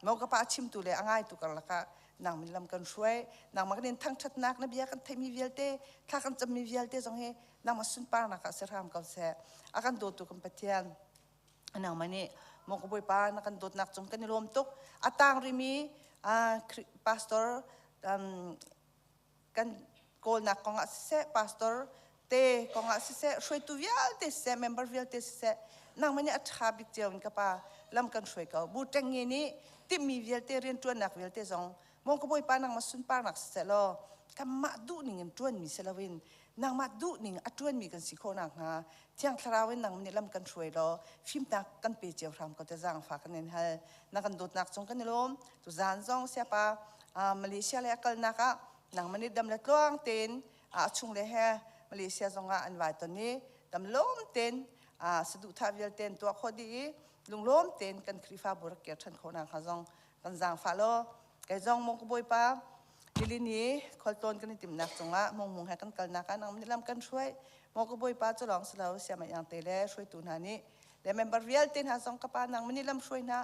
maw ka pa a chimtu le a ngaitu karlak ah nangmin lam kan hruai nangmah kan in thangṭhatnak na bia kan theihmi vialte thla kan cammi vialte zong hi nangmah sunparnak ah si hram ko seh a kan dawtu kan Pathian nangmah nih maw ka Bawipa na kan dawtnak cung kan i lawm tuk a tang rimi pastor kan kawlnak kongah siseh pastor te kongah siseh hruaitu vialte siseh member vialte siseh nangmah nih a ṭha bik cio in ka pa lam kan hruai ko bu ṭengnge nih timhmi vialte rianṭuannak vialte zong maw ka bawipa nangmah sunparnak siseh law kanmah duhning in ṭuanmi si loin nangmah duhning a ṭuanmi kan si khawh nakhnga thiang thlarau in nangmah nih lam kan hruai law fimnak kan pe cio hram ko te zaangfa kan in hal na kan dawtnak cung kan i lawm tu zan zong siapa Malaysia le a kalnak ah nangmah nih dam le tluang tein a chung le he Malaysia zongah an vai ton i dam lawm tein saduhthah vialte an tuah khawh dih i lunglawm tein kan Khrihfabu rak kir ṭhan khawh nakhnga zong kan zaangfah law kei zong maw ka Bawipa nilini khualtlawn kan i timhnak cungah mungmung he kan kalnak ah nangmah nih lam kan hruai maw ka Bawipa cu lawng si lo siamah iang te le hruaitu hna nih le member vialte hna zong ka pa nangmah nih lam hruai hna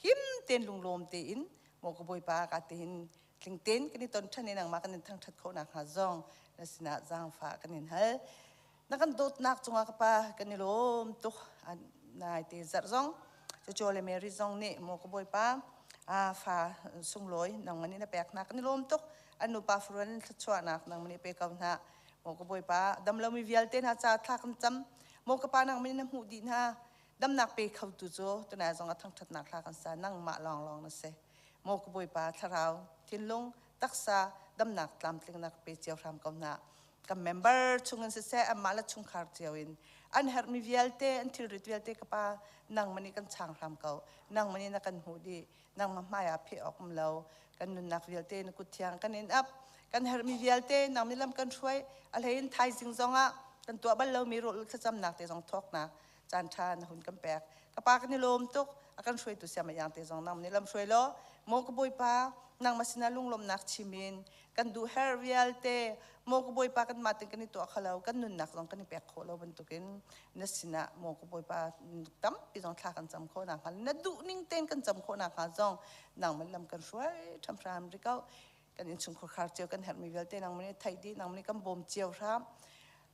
him tein lunglawm tein maw ka Bawipa ka tein tling tein kan i ton ṭhan i nangmah kan in thangṭhat khawh nakhnga zong na sinah zaangfah kan in hal. Na kan dawtnak cungah ka pa kan i lawm tuk. Nai te zarh zong Joe le Mary zong nih maw ka Bawipa fa sunglawi nangmah nih na pek hna kan i lawm tuk. An nupa faruan thluachuahnak nangmah nih pe ko hna. Maw ka Bawipa dam lomi vialte hna ca thla kan cam. Maw ka pa nangmah nih na hmuh dih hna. Damnak pe khotu cu tunai zong ah thangṭhatnak hla kan sa nangmah lawnglawng na si. Maw ka Bawipa thlarau, thinlung, taksa damnak tlamtlingnak pe cio hram ko hna. Kan member chungin siseh anmah le chungkhar cio in an herhmi vialte an thilrit vialte ka pa nangmah nih kan chang hram ko. Nangmah nih na kan hmuh dih. Nangmah hmai ah pheh awk um lo. Kan nunnak vialte na kut thiang kan in ap. Kan herhmi vialte nang nih lam kan hruai. A hlei in thaizing zongah kan tuah bal lomi rawl thlacamnak te zong thawknak caan ṭha na hun kan pek. Ka pa kan i lawm tuk. A kan hruaitu siam yang te zong nang nih lam hruai law maw ka bawipa nangmah sinah lunglawmhnak chim in kan duh her vialte maw ka bawipa kan mah tin kan i tuah khalo kan nunnak zong kan i pek khawh lo bantukin na sinah maw ka bawipa tampi zong thla kan cam khawh nakhnga na duh ning tein kan cam khawh nakhnga zong nangmah lam kan hruai ṭhamhram ri ko kan innchungkhar khar cio kan herhmi vialte nangmah nih theih dih nangmah nih kan bawm cio hram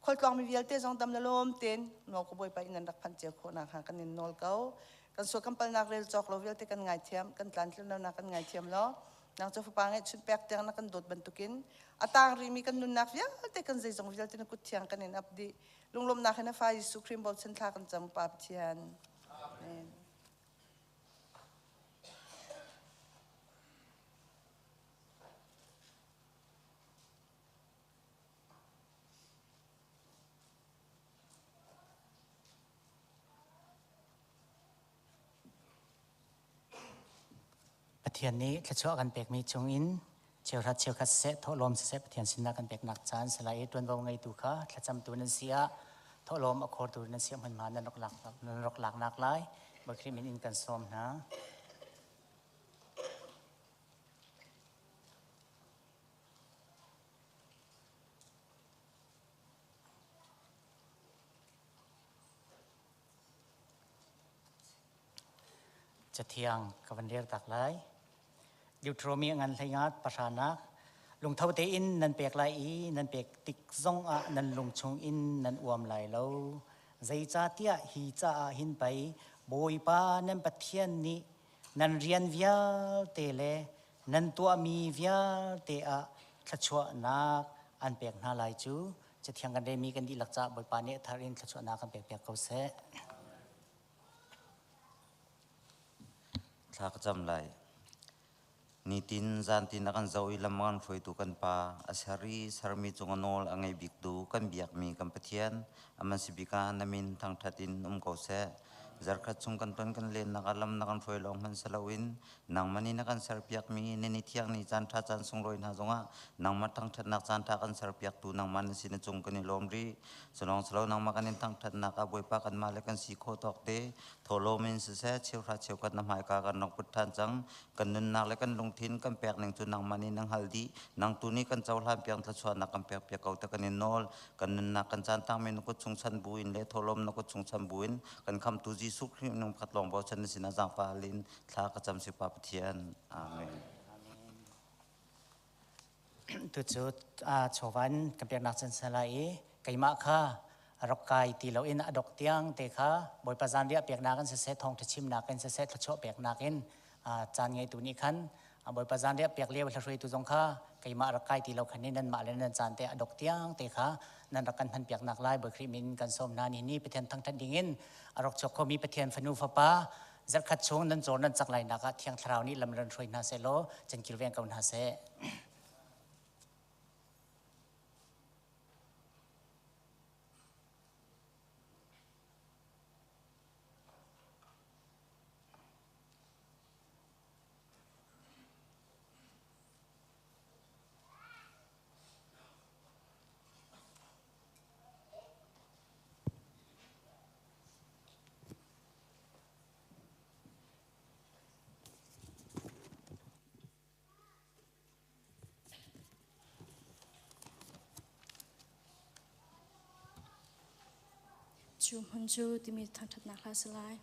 khualtlawng mi vialte zong dam le lawm tein naw ka bawipa inn an rak phanh cio khawh nakhnga kan in nawl ko kan sual kan palnak rel cawk lo vialte kan ngaithiam kan tlantlin lonak kan ngaithiam lo nang cu fapa ngeihchun pek tiang na kan dawt bantukin a tang rimi kan nunnak vialte kan zeizong vialte na kut thiang kan in ap dih lunglawmhnak he na fa Jesuh Khrih bochan thla kan cam Pa Pathian Amen. Pathian nih thluachuah kan pekmi chungin cheuhrat cheukhat siseh thawhlawm siseh Pathian sinah kan peknak caan salai i ṭuanvo ngeitu kha thlacamtu nan si ah thawhlawm a khawrtu nan si ah hmunhma nan rak lak nan rak laknak lai Bawi Khrih min in kan sawm hna. Cathiang ka van rel tak lai. Deuteronomy ngan hleingat pahranak lungtho tein nan pek lai i nan pek tik zong ah nan lung chung in nan uam lai lo. Zeicahtiah hi caah hin pei Bawipa nan Pathian nih nan rian vialte le nan tuahmi vialte ah thluachuahnak an pek hna lai cu. Cathiang kan relmi kan dihlak caah Bawipa nih a thar in thluachuahnak kan pek piak ko seh. Thla ka cam lai. Nitin zantin a kan zoh i lam a kan hruaitu kan Pa, a ser i sermi cung a nawl a ngei biktu kan biakmi kan Pathian, aman si bik ah na min thangṭhat in um ko seh. Zarkhat chung kan ton kan lennak ah lam na kan hruai lawng hmanh si loin nangmah nih na kan serpiakmi ni thiang ni caan ṭha caan sunglawi hna zongah nangmah thangṭhatnak caan ṭha kan serpiaktu nangmah na si na cung kan i lawm rih. Culawng silo nangmah kan in thangṭhatnak ah Bawipa kanmah le kan si khawh tawk te thawhlawm in siseh cheuhra cheukhat na hmaika kan rak put ṭhan cang. Kan nunnak le kan lungthin kan pek ning cu nangmah nih na hngalh dih. Nang tu nih kan cohlan piak thluachuahnak kan pek piak ko te kan in nawl. Kan nunnak kan caan tangmi na kut chung chan buin le thawhlawm na kut chung chan buin kan khamtu Jesuh Khrih nung khat lawng bochan na sinah zaangfah hal in thla ka cam si Pa Pathian. Amen. Tucu chawvan kan peknak cun sa lai i keimah kha rak kai ti loin a dok tiang te kha Bawipa zanriah peknak in siseh thawngṭha chimnak in siseh thluachuah peknak in caan ngeitu nih khan Bawipa zanriah pek lio hlahruaitu zong kha keimah rak kai ti lo khan in nanmah le nan caan te a dok tiang te kha nan rak kan hman piaknak lai Bawi Khrih min kan sawm hna ni ni Pathian thangṭhat ding in a rak chuak khomi Pathian fanu fapa zarkhat chung nan cawn nan cak lai nak ah Thiang Thlarau nih lam ran hruai hna seh law can kilveng ko hna seh. Cu hmun cu timi thangṭhatnak hla si lai.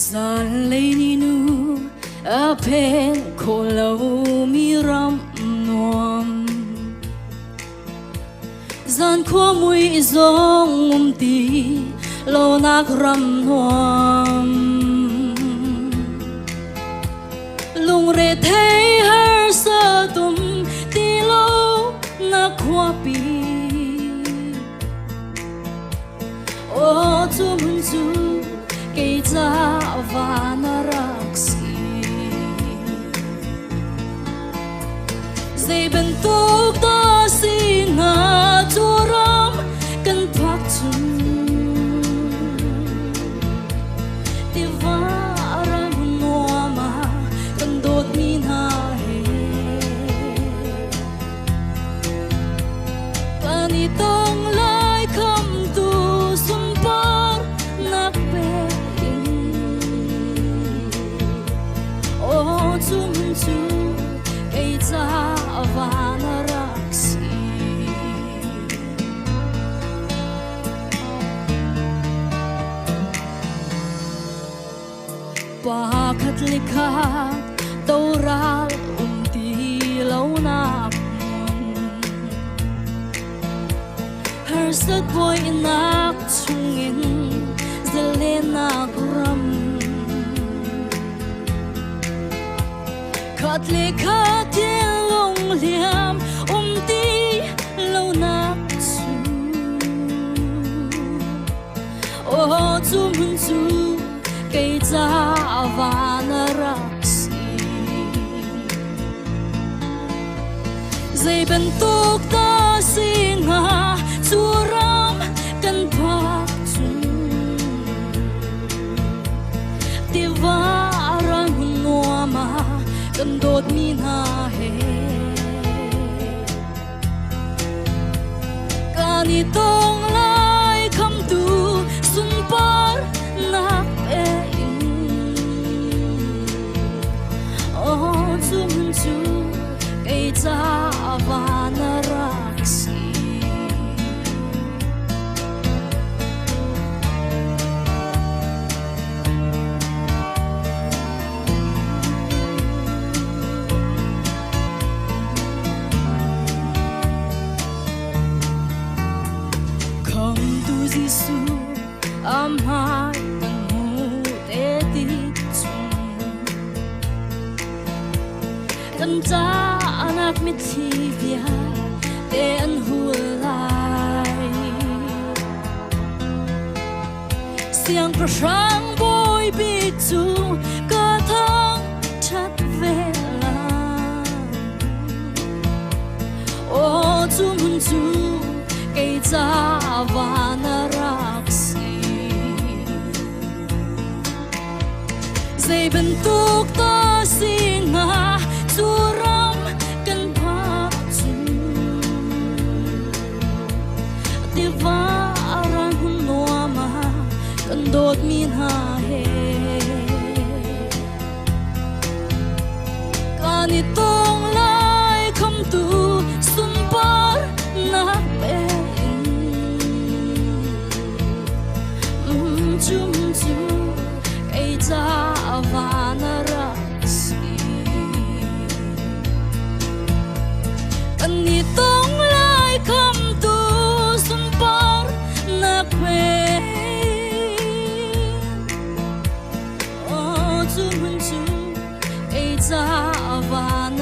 Zanlei ni nu a phen kho lomi ram nuam Zan khua mui zong um ti lonak ram nuam Lungre thei harsa tum ti lo na khuapi Aw cu hmun cu kei ca van a rak si Zei bantuk dah si hnga cu ram kan phak cun Tiva ram nuam ah kan dawtmi hna he Kan i tong lai khamtu sunpar nak pe in Aw cu hmun cu kei ca van a rak si. Pakhat le khat doral um ti lonak hmun harsat buainak chungin zalenak ram khat le khat thinlung hliam um ti lonak cu Aw cu hmun cu kei ca van a rak si. Zei bantuk dah si hnga cu ram kan phak cun tiva ral hmun nuam ah kan dawtmi hna he Kan i tong lai khamtu sunpar nak pe in. Oh, van a rak si. Khamtu Jesuh a hmai kan hmu te ti chung kan canak mitthli vialte an hul lai. Siangpahrang bawi bik cu ka thangṭhat ve lai. Aw cu hmun cu kei ca van a rak si. Zei bantuk ta si hnga cu ram kan phak cu tiva ran hun nuam ah kan dawtmi hna he kan i tong lai khamtu sunpar nak pe in cum cu kei ca van a rak si. Kan i tong lai khamtu sunpar nak pe Aw cu hmun cu kei ca van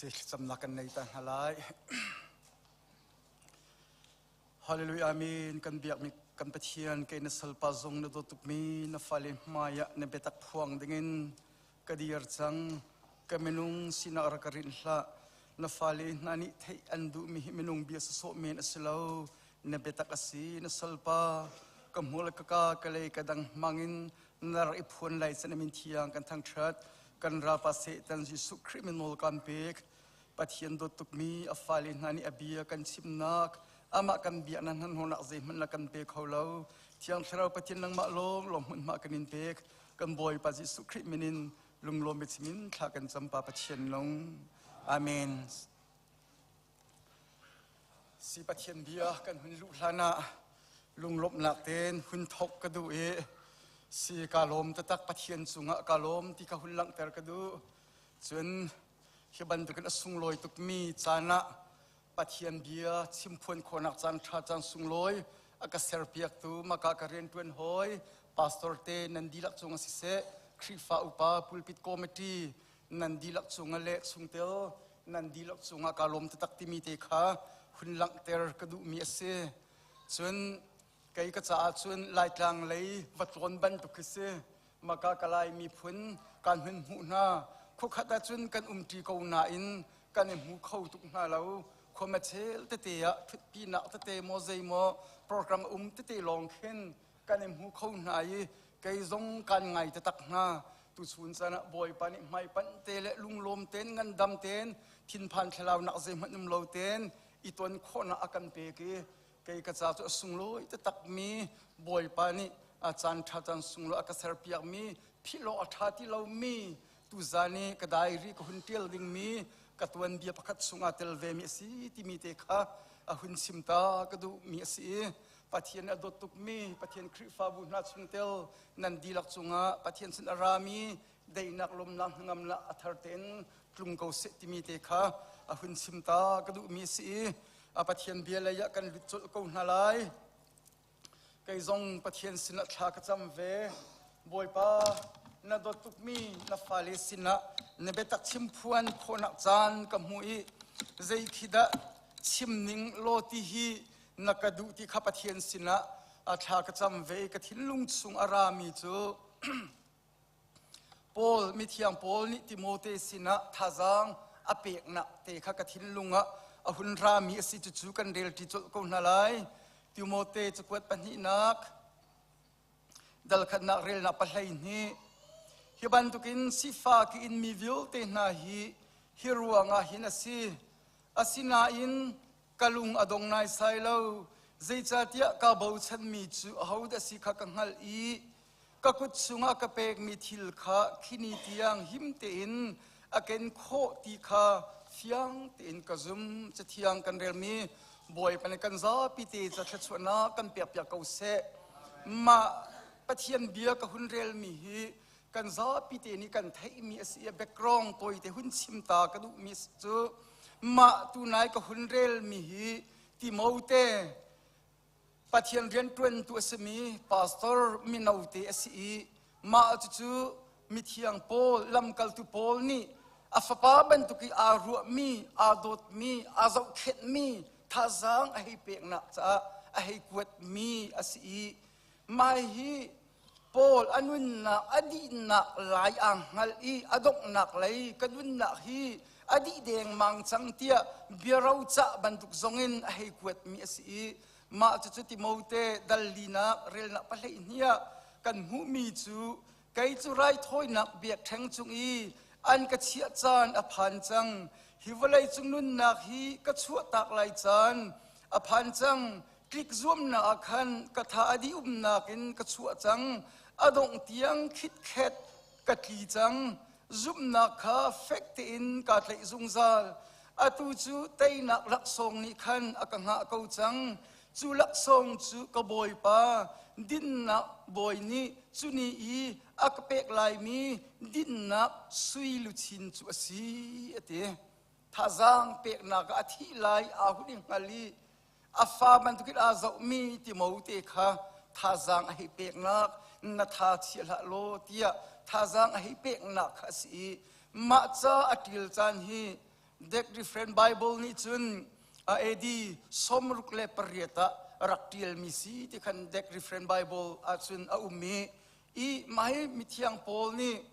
Si thlacamnak kan nei ta hna lai. Hallelujah amen kan biakmi kan Pathian kei na salpa zong na dawt tukmi na fale hmai ah na biatak phuang dingin ka dir cang ka minung sinak rak ka rinh hlah na fale hna nih theih an duhmi hi minung bia sawsawh men a si lo na biatak a si na salpa ka hmur ka ka ka lei ka dang hmangin na rak i phuan lai can min thiang kan thangṭhat kan ralpa Satan Jesuh Khrih min nawl kan pek Pathian dawt tukmi a fale hna nih a bia kan chimnak amah kan biaknak hnahnawhnak zeihmanh la kan pe kho lo Thiang Thlarau Pathian nangmah lawng lawng hmunhma kan in pek kan Bawipa Jesuh Khrih min in lunglawm biachim in thla kan cam pa Pathian lung Amen Si Pathian bia kan hun luh hlan ah lunglawmhnak tein hun thok ka duh i si ka lawm taktak Pathian cungah ka lawm ti kha hun langhter ka duh. Cun hi bantukin a sunglawi tukmi caan ah Pathian bia chimphuan khawhnak caan ṭha caan sunglawi a ka serpiaktu maka ka rianṭuan hawi pastor te nan dihlak cungah siseh Khrihfa upa pulpit committee nan dihlak cungah le chungtel nan dihlak cungah kaa lawm taktak timi te kha hun langhter ka duhmi a si. Cun kei ka caah cun Laitlang lei va tlawn bantuk khi si. Maka ka Lai miphun kan hun hmuh hna. Khuakhat ahcun kan umṭi ko nain kan i hmu kho tuk hna lo. Khuama chel tete ah ṭhutpinak tete maw zei maw program a um tete lawng khin kan i hmu kho hna i kei zong kan ngai taktak hna. Tuchun caan ah Bawipa nih hmaipanh te le lunglawm tein ngandam tein thinphan thlalaunak zeihmanh um lo tein i ton khawhnak a kan pek i kei ka ca cu a sunglawi taktakmi Bawipa nih a caan ṭha caan sunglawi a ka serpiakmi philh awk a ṭha ti lomi tuzan i ka diary ka hun ṭial dingmi ka tuanbia pakhat chungah tel vemi a si timi te kha a hun chim ta ka duhmi a si i Pathian a dawt tukmi Pathian Khrihfabu hna chungtel nan dihlak cungah Pathian sin a rami daihnak lawmnak hnangamnak a thar tein tlung ko seh timi te kha a hun chim ta ka duhmi a si i a Pathian bia lei ah kan lut colh ko hna lai. Kei zong Pathian sinah thla ka cam ve. Bawipa, na dawt tukmi na fale sinah na biatak chimphuan khawhnak caan ka hmu i zei khi dah chim ning law ti hi na ka duh ti kha Pathian sinah a thla ka cam ve i ka thinlung chung a rami cu Paul mithiang Paul nih Timote sinah thazaang a peknak te kha ka thinlung ah a hun rami a si cucu kan relṭi colh ko hna lai. Timote cakuat pahnihnak dalkhatnak relnak 12 hi bantukin sifa ki in mi vialte hna hi hi ruangah hin a si. Asinain ka lung a dong naisai lo zeicahtiah ka bochanmi cu ahodah si kha ka hngalh i ka kut chungah ka pekmi thil kha khini tiang him tein a ken khawh ti kha fiang tein ka zum. Cathiang kan relmi Bawipa nih kan zapi te ca thluachuahnak kan pekpiak ko seh. Mah Pathian bia ka hun relmi hi kan zapi te nih kan theihmi a si i background tawite hun chim ta ka duhmi cu mah tunai ka hun relmi hi Timote Pathian rianṭuantu a simi pastor mino te a si i mah cucu mithiang Paul lamkaltu Paul nih a fapa bantuk i aa ruahmi aa dawtmi aa zohkhenhmi thazaang a hei peknak caah a hei kuatmi a si i mah hi Paul a nunnak a dihnak lai aa hngalh i a donghnak lei ka nunnak hi a dih dengmang cang tiah biarocah bantuk zongin a hei kuatmi a si i mah cucu Timote dal linak relnak 12 ah kan hmuhmi cu kei cu raithawinak biakṭheng cung i an ka chiah caan a phan cang hi vawlei cung nunnak hi ka chuahtak lai caan a phan cang tlik zuamnak ah khan ka tha a dih umnak in ka chuah cang a dongh tiang khitkhet ka tli cang zumhnak kha fek tein kaa tlaih zungzal atu cu teinak laksawng nih khan a ka hngah ko cang cu laksawng cu ka bawipa dinnak bawi nih cu ni i a ka pek laimi dinnak sui luchin cu a si a ti thazaang peknak ah a thih lai aa hun i hngal i a fa bantukin aa zohmi Timote kha thazaang a hei peknak na tha chia hlah law tiah thazaang a hei peknak kha a si i mah ca a ṭil caan hi Dek Different Bible nih cun AD 68 ah rak ṭialmi si ti khan Dek Different Bible ahcun a um i i mah hi mithiang Paul nih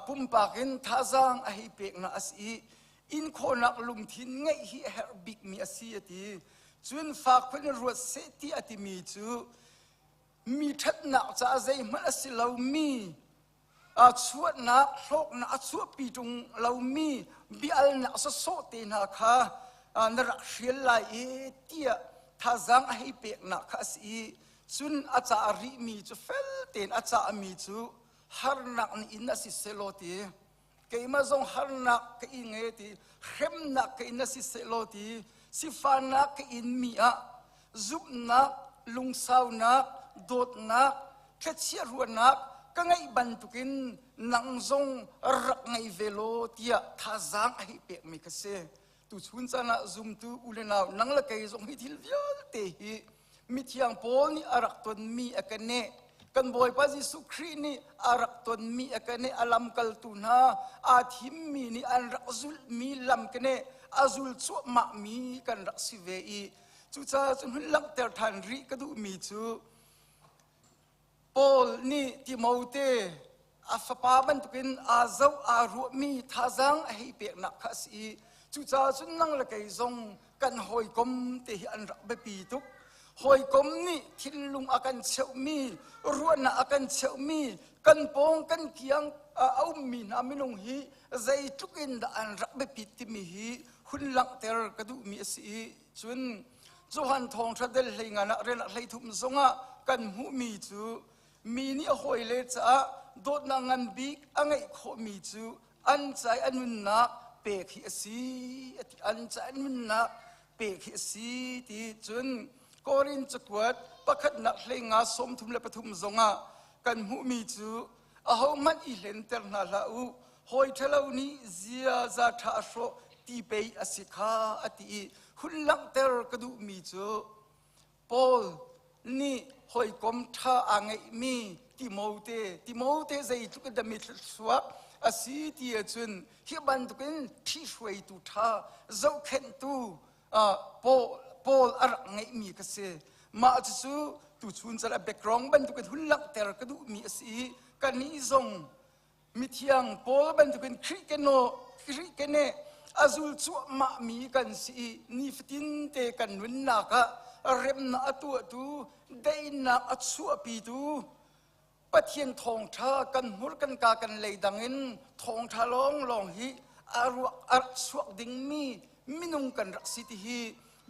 pumpak in thazaang a hei peknak a si i in khawhnak lungthin ngeih hi a herh bikmi a si a ti. Cun fak phun in ruat seh ti a timi cu mi ṭhatnak caah zeihmanh a si lomi chuahnak hlawknak a chuahpi ṭung lomi biaalnak sawsawh te hna kha na rak hrial lai i tiah thazaang a hei peknak kha a si i cun a ca rihmi cu fel tein a cahmi cu harnak nih in a si selaw ti keimah zong harnak ka ing e ti hremnak ka in a si selaw ti sifahnak ka in mi ah zumhnak lungsaunak dawtnak thlachiat ruahnak ka ngeih bantukin nang zong rak ngei ve law tiah thazaang a hei pekmi ka si. Tuchun caan ah zumtu u le nau nang le kei zong hi thil vialte hi mithiang Paul nih a rak tonmi a ka neh. Kan Bawipa Jesuh Khrih nih a rak tonmi a ka neh. A lamkaltu hna aa thimmi nih an rak zulhmi lam ka neh a zul cuahmahmi kan rak si ve i cucaah cun hun langhter ṭhan rih ka duhmi cu Paul nih Timote a fapa bantukin aa zoh aa ruahmi thazaang a hei peknak kha a si i cucaah cun nang le kei zong kan hawikom te hi an rak biapi tuk. Hawikom nih thinlung a kan cheuhmi, ruahnak a kan cheuhmi, kan pawng kan kiang a ummi hna minung hi zeitluk in dah an rak biapit timi hi hun langhter ka duhmi a si i cun Johan thawngṭha del hlei ngan ah rian ah hlei thum zongah kan hmuhmi cu mi nih a hawile caah dawtnak ngan bik a ngeih khawhmi cu an ca i a nunnak pek hi a si a ti. An ca i a nunnak pek hi a si ti. Cun Korin cakuat pakhatnak hlei nga 33 zongah kan hmuhmi cu ahohmanh i hlenter hna hlah u, hawi ṭhalo nih ziaza ṭha a hrawh ti pei a si kha a ti i hun langhter ka duhmi cu Paul nih hawikom ṭha aa ngeihmi Timote zeitluk in dah mi thluachuak a si ti ahcun hi bantukin ṭhihruaitu ṭha zohkhenhtu Paul a rak ngeihmi ka si. Mah cucu tuchun cal a background bantukin hun langhter ka duhmi a si i kannih zong mithiang Paul bantukin Khrih Khrih keneh a zul cuahmahmi kan si i nifatin te kan nunnak ah remnak a tuahtu, daihnak a chuahpitu Pathian thawngṭha kan hmur kan ka kan lei dang in thawngṭha lawnglawng hi a ruak a rak chuak dingmi minung kan rak si ti hi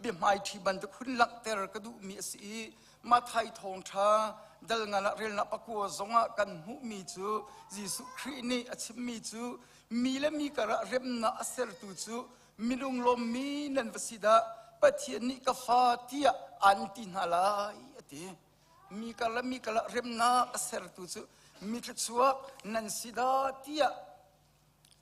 biahmaiṭhi bantuk hun langhter ka duhmi a si i Mathai thawngṭha dal ngan ah relnak pakua zongah kan hmuhmi cu Jesuh Khrih nih a chimmi cu mi le mi karah remnak a sertu cu minung lawmmi nan va si dah, Pathian nih ka fa tiah an ti hna lai a ti. Mi karlak mi karlak remnak a sertu cu mi thluachuak nan si dah tiah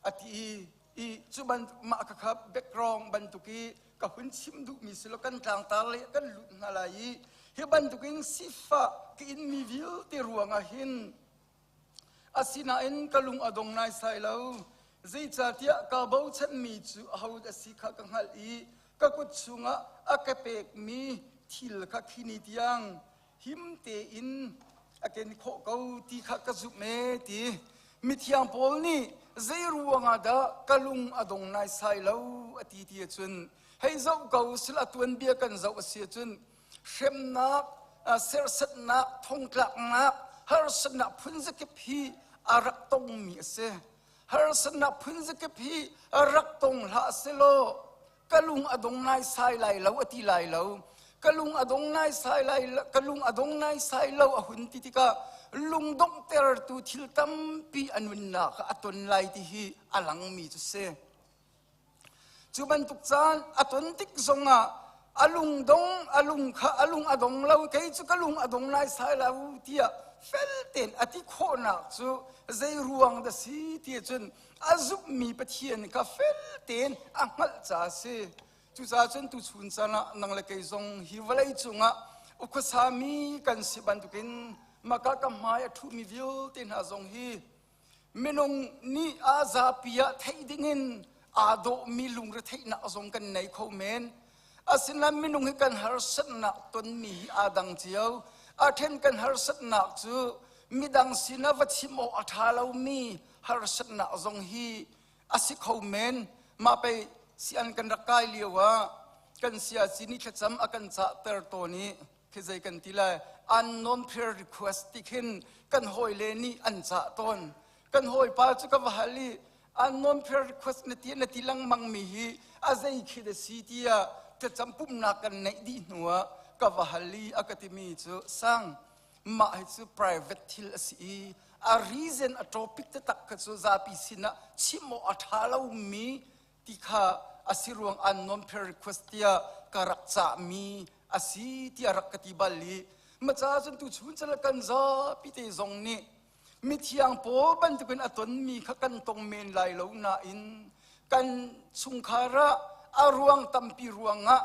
a ti i cu bantuk mah kha background bantuk i ka hun chim duhmi si lo. Kan tlangtar le kan lut hna lai i hi bantukin sifah ka in mi vialte ruangah hin asinain ka lung a dong naisai lo, zeicahtiah ka bochanmi cu aho a si kha ka hngalh i ka kut chungah a ka pekmi thil kha khi ni tiang him tein a ken khawh ko ti kha ka zumh e ti. Mithiang Paul nih zei ruangah dah ka lung a dong naisai lo a ti ti ahcun hei zoh ko sil a tuanbia kan zoh a si ahcun hremnak, serhsatnak, thongtlaknak, harsatnak phunzakip hi a rak tongmi a si. Harsatnak phunzakip hi rak tong hlah selaw ka lung a dong naisai lai lo a ti lai lo. Ka lung a dong naisai lai, ka lung a dong naisai lo a hun ti tikah lungdonghtertu thil tampi a nunnak a ton lai ti hi a langmi cu si. Cu bantuk caan a ton tik zongah a lungdong a lung kha a lung a dong lo, kei cu ka lung a dong naisai lo tiah fel tein a ti khawhnak cu zei ruang dah si ti cun a zumhmi Pathian kha fel tein a hngalh caah a si. Cucaah cun tuchun caan ah nang le kei zong hi vawlei cungah ukhuasami kan si bantukin maka ka hmai a ṭhumi vialte hna zong hi minung nih a zapi ah theih dingin Aa dawhmi lungretheihnak zong kan nei kho men. Asinain minung hi kan harsatnak tonmi hi aa dang cio. A ṭhen kan harsatnak cu midang sinah va chim awk a ṭha lomi harsatnak zong hi a si kho men. Mah pei si an kan rak kai lio ah kan siaci nih thlacam a kan cahter tawn i khi zei kan ti lai, unknown prayer request ti khin kan hawile nih an cah tawn. Kan hawipa cu ka va hal i, unknown prayer request na ti na ti lengmang mi hi a zei khi da si tiah thlacam pumhnak kan neih dih hnu ah ka va hal i a ka timi cu, sang, mah hi cu private thil a si i a reason, a topic taktak kha cu zapi sinah chim awk a ṭha lomi ti kha a si ruang unknown prayer request tiah ka rak cahmi a si tiah rak ka ti bal i, maca cun tu chun cala kan zapi te zong nih mithiang pawl bantukin a tonmi kha kan tong men lai lo nain kan chungkhar ah a ruang tampi ruangah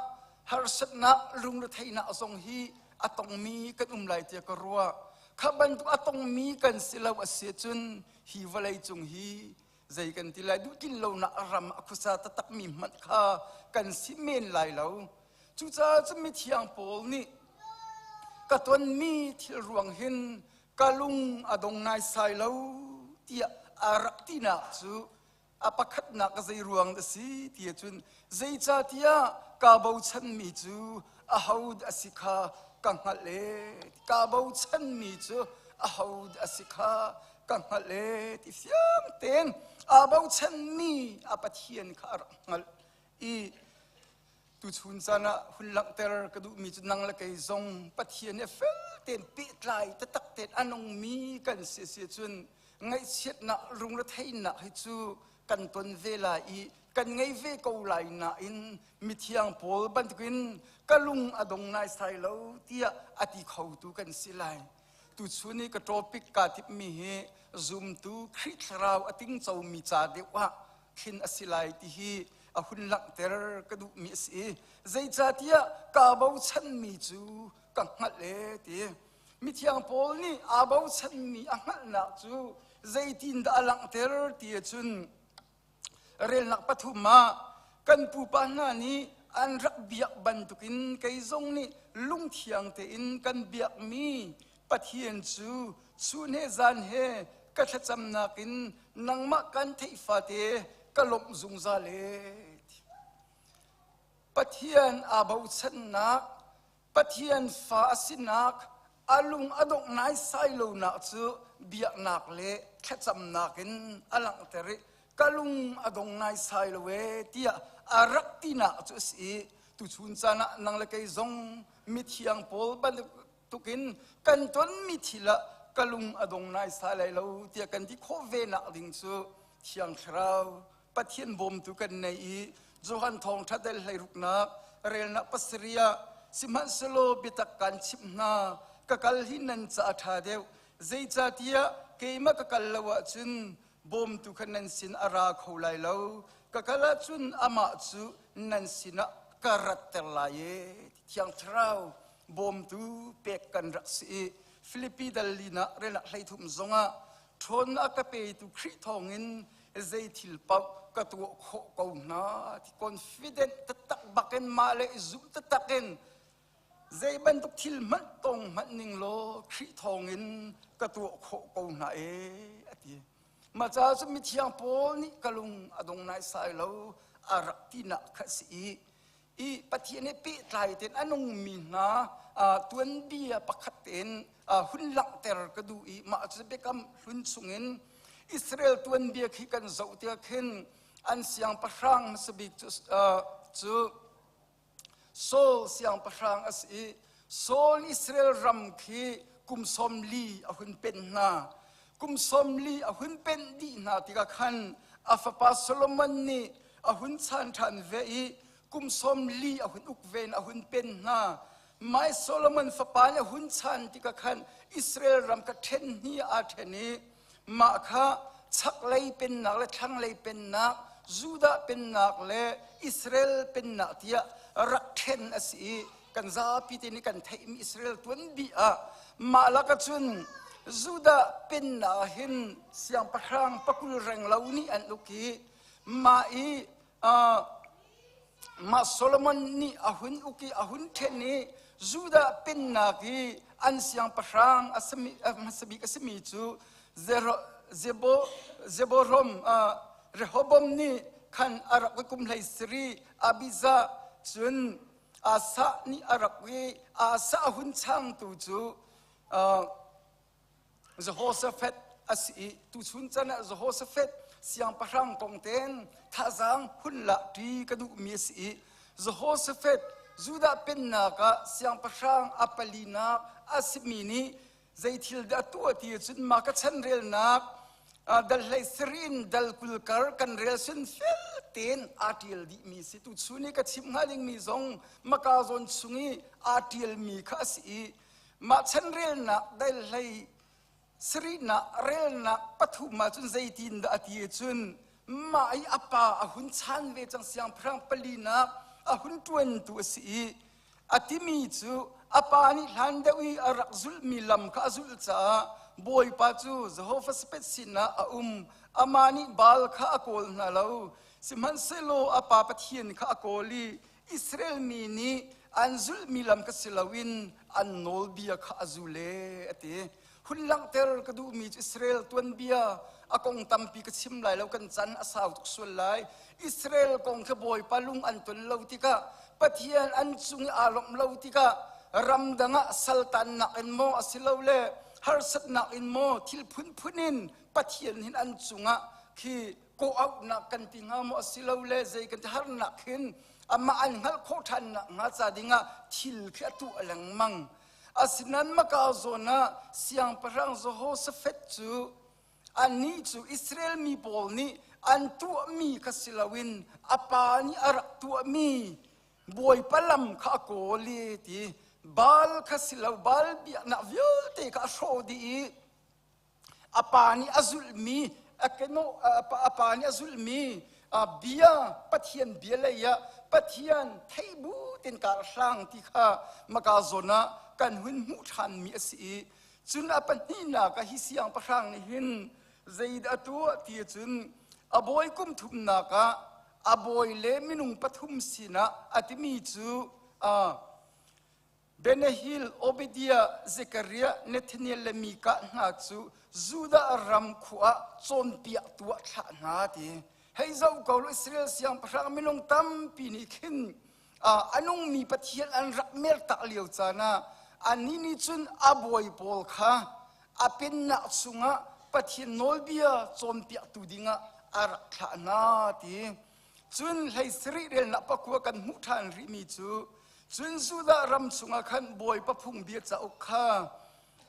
harsatnak, lungretheihnak zong hi a tongmi kan um lai tiah ka ruah. Kha bantuk a tongmi kan si lo a si cun hi vawlei cung hi zei kan ti lai, duh tin lonak ram a khuasa taktakmi hmanh kha kan si men lai lo. Cucaah cun mithiang Paul nih ka tonmi thil ruang hin ka lung a dong naisai lo tiah a rak tinak cu a pakhatnak zei ruang dah si ti ahcun, zeicahtiah kaa bochanmi cu aho a si kha ka hngalh e, kaa bochanmi cu aho a si kha ka hngalh e ti fiang tein aa bochanmi a Pathian kha a rak hngalh i, tuchun caan ah hun langhter ka duhmi cu nang le kei zong Pathian he fel tein pehtlai taktak tein a nungmi kan si si cun ngaihchiatnak, lungretheihnak hi cu kan ton ve lai i kan ngei ve ko lai nain mithiang Paul bantukin ka lung a dong naisai lo tiah a ti khotu kan si lai. Tuchun i ka topic kaa timhmi hi zumtu Khrih Thlarau a tingcomi ca deuh ah khin a si lai ti hi a hun langhter ka duhmi a si i, zeicahtiah kaa bochanmi cu ka hngalh e ti. Mithiang Paul nih aa bochanmi a hngalhnak cu zeitindah a langhter ti ahcun, relnak pathum ah kan pupa hna nih an rak biak bantukin kei zong nih lungthiang tein kan biakmi Pathian cu chun he zan he ka thlacamnak in nangmah kan theih fate ka lawmh zungzal e. Pathian aa bochannak, Pathian fa a sinak, a lung a dongh naisai lonak cu biaknak le thlacamnak in a langhter i ka lung a dong naisai lo e tiah a rak tinak cu a si i, tuchun caan ah nang le kei zong mithiang Paul bantukin kan tonmi thil ah ka lung a dong naisai lai lo tiah kan ti khawh ve nak ding cu Thiang Thlarau Pathian bawmtu kan nei i, Johan Thawngṭha dal 16nak relnak 7 ah, sihmanhsehlaw biatak kan chimh hna, ka kal hi nan ca a ṭha deuh, zeicahtiah keimah ka kal lo ahcun bawmtu kha nan sin a ra kho lai lo, ka kal ahcun amah cu nan sinah ka ratter lai e. Thiang Thlarau bawmtu pek kan rak si i, Filipi dal linak relnak 13 zongah ṭhawnnak ka petu Khrih thawngin zei thil paoh ka tuah khawh ko hna ti confident taktak bakin mah le i zumh taktak in zei bantuk thil hmanh tong hmanh ning law Khrih thawngin ka tuah khawh ko hna e a ti. Mah caah cun mithiang Paul nih ka lung a dong naisai lo a rak tinak kha si i, i Pathian he pehtlai tein a nungmi hna tuanbia pakhat tein hun langhter ka duh i, mah cu Biakam Hlun chungin Israel tuanbia khi kan zoh tiah khin an siangpahrang hmasa bik cu cu Saul siangpahrang a si i, Saul Israel ram khi kum 40 a hun pen hna. Kum 40 a hun pen dih hna tikah khan a fapa Solomon nih a hun chan ṭhan ve i kum 40 a hun uk ve in a hun pen hna. Mai Solomon fapa nih a hun chan tikah khan Israel ram kha ṭhen hnih aa ṭhen i mah kha chaklei pennak le thlanglei pennak, Judah pennak le Israel pennak tiah rak ṭhen a si i, kan zapi te nih kan theihmi Israel tuanbi ah mah lakah cun Judah pennak ah hin siangpahrang 20 reng lo nih an uk i mah i. Mah Solomon nih a hun uk i a hun ṭhen i Judah pennak i an siangpahrang a simi hmasa bik a simi cu Zeborom Rehoboam nih khan a rak i kum hlei sarih Abijah cun Asa nih a rak i Asa a hun changtu cu Jehoshaphat a si i tuchun chan ah Jehoshaphat siangpahrang kong ten thazaang hun lah ṭi ka duhmi a si i Jehoshaphat Judah pennak ah siangpahrang a palinak a simi nih zei thil dah tuah ti cun mah ka chan relnak dal hlei sirin dal kul kar kan rel sun fel tein aa ṭial dihmi si. Tuchun i ka chim hnga dingmi zong maka zawn chung i aa ṭialmi kha a si i mah chanrelnak dal hlei sarihnak relnak pathum ah cun zeitin dah a ti cun mah i a pa a hun chan ve cang, siangpahrang palinak a hun ṭuantu a si i a timi cu a pa nih hlan deuh i a rak zulhmi lam kha a zulh caah Bawipa cu Jehoshaphat sinah a um. Amah nih Baal kha a kawl hna lo, sihmanhsehlaw a pa Pathian kha a kawl i Israel mi nih an zulhmi lam ka si loin an nawlbia kha a zul e a ti. Hun langhter ka duhmi cu Israel tuanbia a kong tampi ka chim lai lo, kan can a sau tuk sual lai. Israel kong khi Bawipa lung an ton lo tikah, Pathian an cung i aa lawmh lo tikah, ramdang ah saltannak in maw asilole harsatnak in maw thil phunphun in Pathian hin an cungah khi kawh-auhnak kan ti hnga maw asilole zei kan ti harnak hin amah an hngalh khawh ṭhan nakhnga ca dingah thil khi a tuah lengmang. Asinain Maka zawn ah siangpahrang Jehoshaphat cu anih cu Israel mi pawl nih an tuahmi kha si loin a pa nih a rak tuahmi Bawipa lam kha a kawl i ti Baal kha si lo, Baal biaknak vialte kha a hrawh dih i a pa nih a zulhmi a pa nih a zulhmi bia, Pathian bia lei ah Pathian theih bu ten kar hlang ti kha maka zawn ah kan hun hmuh ṭhanmi a si i cun a pahnihnak ah hi siangpahrang nih hin zeidah a tuah ti cun a bawi kum thumnak ah a bawi le minung pathum sinah a timi cu Benahil, Obadiah, Zekariah, Nathaniel le Mikah hna cu Judah ram khua ah cawnpiaktu ah thlah hna ti. Hei zoh ko law, Israel siangpahrang minung tampi nih khin a nungmi Pathian an rak mertak lio caan ah annih nih cun a bawi pawl kha a pennak chungah Pathian nawlbia cawnpiaktu dingah a rak thlah hna ti. Cun hlei sarih relnak pakua kan hmuh ṭhan rihmi cu cun Judah ram chungah khan Bawipa phungbia cauk kha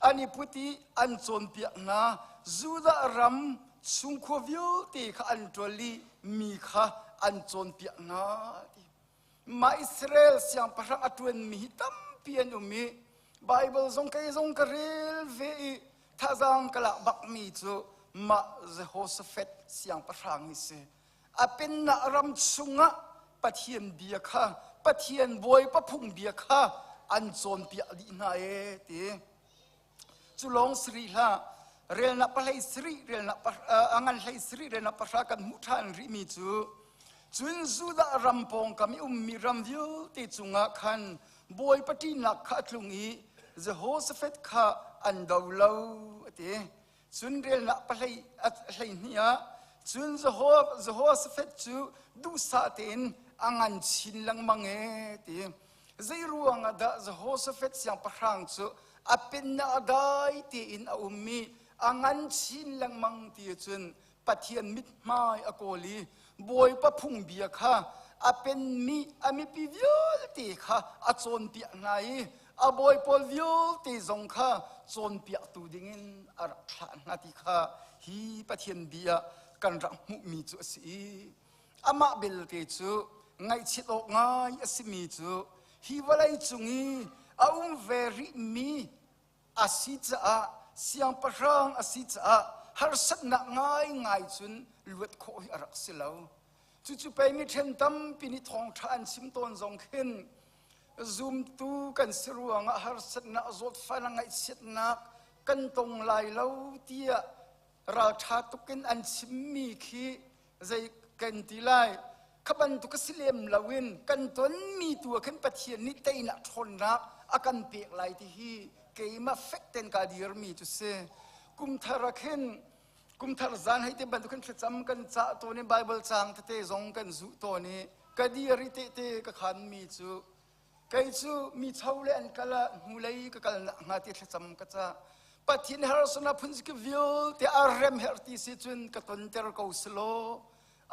an i put i an cawnpiak hna. Judah ram chung khua vialte kha an ṭual i mi kha an cawnpiak hna. Mah Israel siangpahrang a ṭuanmi hi tampi an um i Baibal zong kei zong ka rel ve i thazaang ka lak bakmi cu mah Jehoshaphat siangpahrang hi si. A pennak ram chungah Pathian bia kha, Pathian Bawipa phung bia kha an cawnpiak dih hna e ti. Cu lawng siri hlah, relnak pahlei sarih, relnak a ngan hlei sarih, relnak pahra kan hmuh ṭhan rihmi cu cun Judah ram pawngkam i ummi ram vialte cungah khan Bawipa ṭihnak kha a tlung i Jehoshaphat kha an do lo a ti. Cun relnak pahlei hleihnih ah cun Jehoshaphat cu duhsah tein a ngan chin lengmang e ti. Zei ruang ah dah Jehoshaphat siangpahrang cu a pennak a dai tein a um i a ngan chin lengmang ti cun Pathian mithmai a kawl i Bawipa phungbia kha a penmi a mipi vialte kha a cawnpiak hna i a bawi pawl vialte zong kha cawnpiaktu dingin a rak thlah hna ti kha hi Pathian bia kan rak hmuhmi cu a si i amah belte cu ngaihchiat awk ngai a simi cu hi vawlei cung i a um ve rihmi a si caah, siangpahrang a si caah harsatnak ngaingai cun luat khawh hi a rak si lo. Cucu pei mi ṭhen tampi nih thawngṭha an chim tawn zong khin zumtu kan si ruangah harsatnak, zawtfahnak, ngaihchiatnak kan tong lai lo tiah ralṭha tukin an chimmi khi zei kan ti lai. Kha bantuk a si lem loin kan tonmi tu ah khan Pathian nih teinak ṭhawnnak a kan pek lai ti hi keimah fek ten ka dirmi cu si. Kumthar ah khin kumthar zan hei te bantuk khin thlacam kan cah tawn i Bible caang tete zong kan zuh tawn i ka dir i tehte ka khanmi cu kei cu mi cho le an kal ah hnulei ka kal nak hnga ti thlacam ka cah. Pathian harsana phun ki vialte a rem her ti si cun ka tonter ko selaw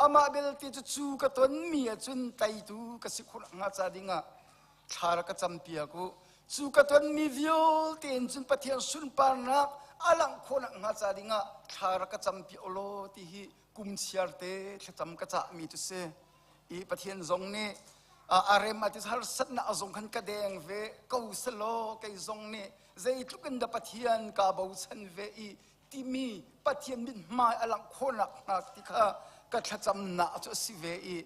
amah belte cu cu ka tonmi ahcun teitu ka si khawh hnga ca dingah thla rak ka campiak u. Cu ka tonmi vialte in cun Pathian sunparnak a langh khawh nak hnga ca dingah thla rak ka campi u law ti hi kum chiar te thlacam ka cahmi cu si. I Pathian zong nih a rem a ti harsatnak a zong khan ka deng ve ko selaw kei zong nih zeitluk in dah Pathian kaa bochan ve i timi Pathian mithmai a langh khawhnak hnga ti kha ka thlacamnak cu a si ve i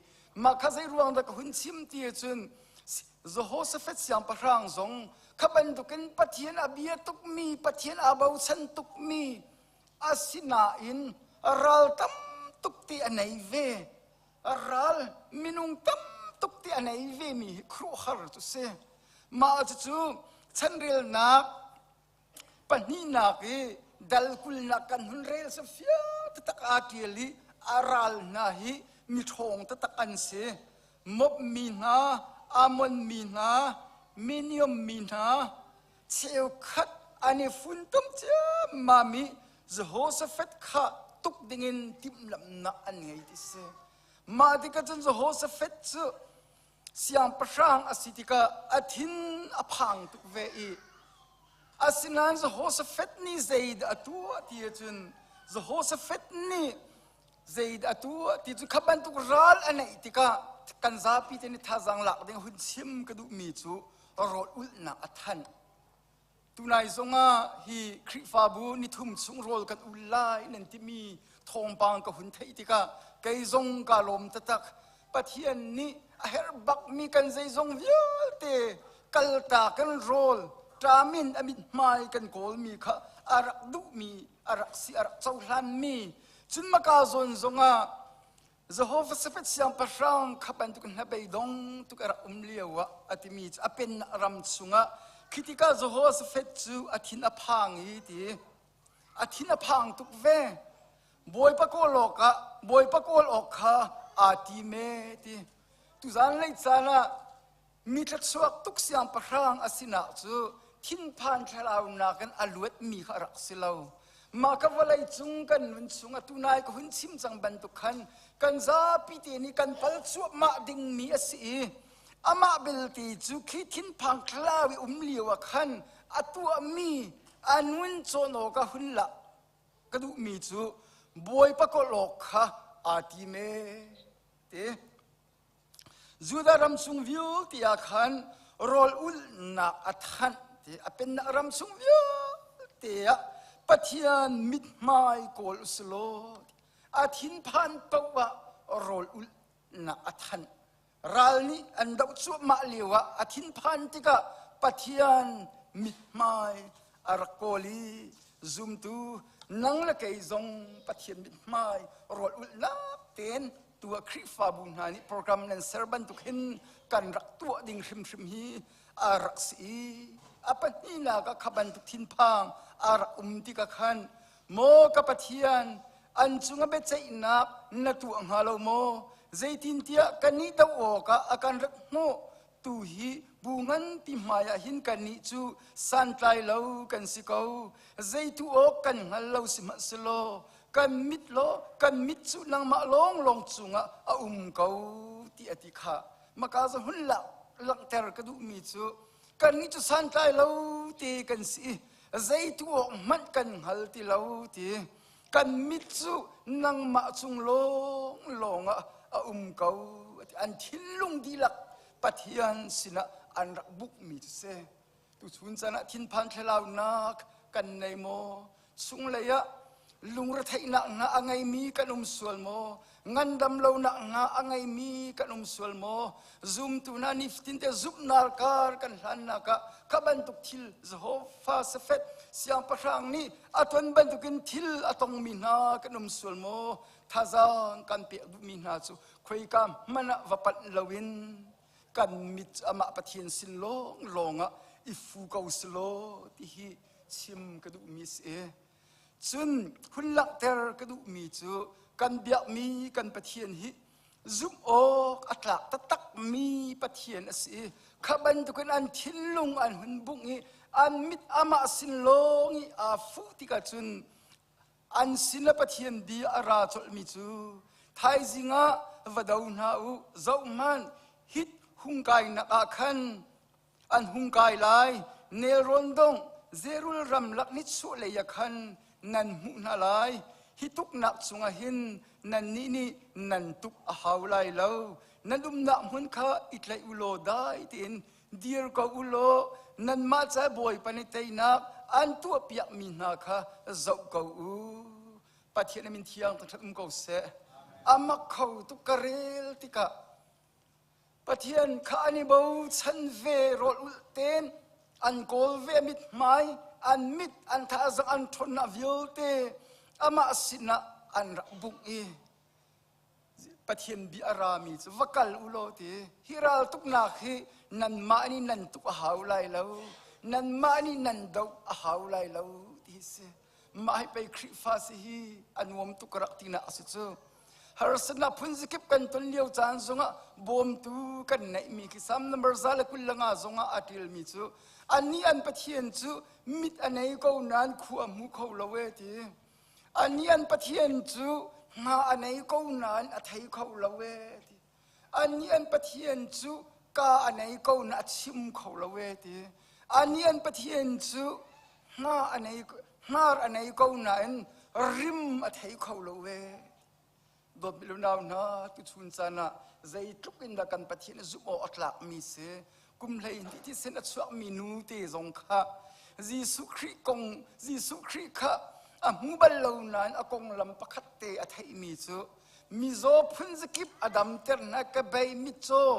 mah kha zei ruang dah ka hun chim ti ahcun Jehoshaphat siangpahrang zong kha bantukin Pathian a bia tukmi Pathian aa bochan tukmi asinain ral tam tuk ti a nei ve ral minung tam tuk ti a nei ve mi hi khuaruahhar cu si mah cucu chanrelnak Pahnihnak i dal kulnak kan hun rel cu fiang taktak aa ṭial i a ral hna hi miṭhawng taktak an si. Moab mi hna, Ammon mi hna, Minium mi hna, cheukhat an i funtom ciammam i Jehoshaphat kha tuk dingin timhlamhnak an ngei ti si. Mah tikah cun Jehoshaphat cu siangpahrang a si tikah a thin a phang tuk ve i asinain Jehoshaphat nih zeidah a tuah ti ahcun Jehoshaphat nih zeidah a tuah ti cu kha bantuk ral a neih tikah kan zapi te nih thazaang lak ding hun chim ka duhmi cu rawl ulhnak a thanh. Tunai zongah hi Khrihfabu nithum chung rawl kan ul lai nan timi thawngpang ka hun theih tikah kei zong ka lawm taktak. Pathian nih a herh bakmi kan zeizong vialte kalta kan rawl ṭamin a mithmai kan kawlmi kha a rak duhmi a rak si a rak cohlanmi cun maka zawn zongah Jehoshaphat siangpahrang kha bantuk hnabeidong tuk a rak um lio ah a timi cu a pennak ram chungah khi tikah Jehoshaphat cu a thin a phang i ti a thin a phang tuk ve Bawipa kawl awkah Bawipa kawl awk kha aa tim e ti tuzan lei caan ah mi thluachuak tuk siangpahrang a sinak cu thinphan thlarau nakin a luatmi kha a rak si lo. Mah ka vawlei cung kan nun chung atu nai ka hun chim cang bantuk khan kan zapi te nih kan pal cuahmah dingmi a si i amah belte cu khi thinphang thlarau i um lio ah khan a tuahmi a nun cawn awk a hun lah ka duhmi cu Bawipa kawl awk kha aa tim e ti. Judah ram chung vialte ah khan rawl ulhnak a thanh ti a pennak ram chung vialte ah Pathian mithmai kawl usulaw a thinphan paoh ah rawl ulhnak a thanh ral nih an doh cuahmah lio ah a thinphan tikah Pathian mithmai a rak kawl i zumtu nang le kei zong Pathian mithmai rawl ulhnak tein tu ah Khrihfabu hna nih program nan ser bantuk hin kan rak tuah ding hrimhrim hi a rak si i a pahnihnak ah kha bantuk thinphang a rak um tikah khan maw ka Pathian an cungah biaceihnak na tuah hnga lo maw zeitintiah kannih doh awkah a kan rat hnawh tu hi bu nganpi hmaiah hin kannih cu santlai lo kan si ko zeitu awk kan hngal lo sihmanhsehlaw kan mit law kan mit cu nangmah lawnglawng cungah a um ko ti a ti kha maka za hun langhter ka duhmi cu kannih cu santlai lo te kan si zeitu awk hmanh kan hngal ti lo ti kan mit cu nangmah cung lawnglawng ah a um ko an thinlung dihlak Pathian sinah an rak bukmi cu si tuchun caan ah thinphan thlalaunak kan nei maw chunglei ah? Lungretheihnak hna a ngeimi kan um sual maw? Ngandam lonak hna a ngeimi kan um sual maw? Zumtu hna nifatin te zumhnak kar kan hlannak ah kha bantuk thil Jehovah Safet siangpahrang nih a ton bantukin thil a tongmi hna kan um sual maw? Thazaang kan pek duhmi hna cu khoika hmanh ah va panh loin kan mit amah Pathian sin lawnglawng ah i fu ko selaw ti hi chim ka duhmi a si. Cun hun langhter ka duhmi cu kan biakmi kan Pathian hi zumh awk a tlak taktakmi Pathian a si i kha bantukin an thinlung an hun bungh i an mit amah sin lawng i aa fuh tikah cun an sin a Pathian bia a ra colhmi cu thaizing ah va do hna u zohhmanh hit hung kainak ah khan an hung kai lai nelrawn dongh Zerul ramlak nichuahlei ah khan nan hmuh hna lai hi tuknak chungah hin nannih nih nan tuk a hau lai lo nan umnak hmun kha i tlaih u law dai tein dir ko u law nanmah ca Bawipa nih teinak an tuahpiakmi hna kha zoh ko u Pathian a min thiang thangṭhat um ko seh amak kho tuk ka rel tikah Pathian kha an i bochan ve rawl ulh tein an kawl ve mithmai an mit an thazang an ṭhawnnak vialte amah sinah an rak bungh i Pathian bia a rami cu va kal u law ti hi ral tuknak hi nanmah nih nan tuk a hau lai lo nanmah nih nan doh a hau lai lo ti si mah hi pei Khrihfa si hi a nuam tuk rak tinak a si cu harsatnak phunzikip kan ton lio caan zongah bawmtu kan neihmi khi Salm number 125 zongah a ṭialmi cu annih an Pathian cu mit a nei ko nain khua hmu kho lo e ti annih an Pathian cu hna a nei ko nain a thei kho lo e ti annih an Pathian cu ka a nei ko na a chim kho lo e ti annih an Pathian cu hna a nei hnar a nei ko nain rim a thei kho lo e dawt mi nau hna tuchun caan ah zeitluk in dah kan Pathian zumh awk a tlak mi si kum hlei hnih thisen a chuak mi nu te zong kha Jesuh Khrih kong Jesuh Khrih kha a hmu bal lo nain a konglam pakhat te a theih mi cu mizaw phunzakip a damter hna ka bei mitcaw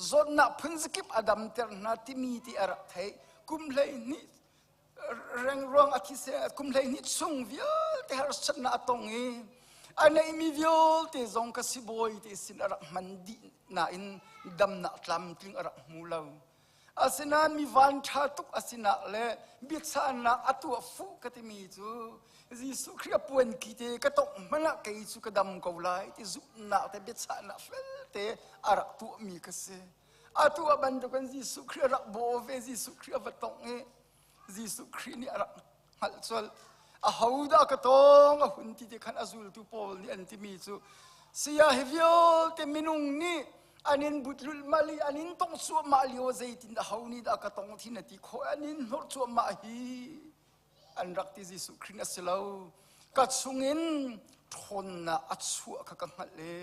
zawtnak phunzakip a damter hna timi ti a rak theih kum 12 rengruang a thise kum 12 chung vialte harsatnak a tong i a neihmi vialte zong ka sibawi te sin a rak hman dih nain damnak tlamtling a rak hmu lo Asinain mi vanṭha tuk a sinak le biachahnak a tuah fuh ka timi cu Jesuh Khrih a puanki te ka tongh hmanh ah kei cu ka dam ko lai ti zumhnak te biachahnak felte a rak tuahmi ka si. Atu a bantukin Jesuh Khrih a rak bawh ve Jesuh Khrih a va tongh i Jesuh Khrih nih a rak hngalh colh. Ahodah ka tong a hun ti te khan a zultu pawl nih an timi cu saya hi vialte minung nih an in butlulh mah li an in tong cuahmah lio zeitin dah ho nih dah ka tong thin a ti khawh an in hnawh cuahmah hi an rak ti Jesuh Khrih a si lo ka chungin ṭhawnnak a chuah kha ka hngalh e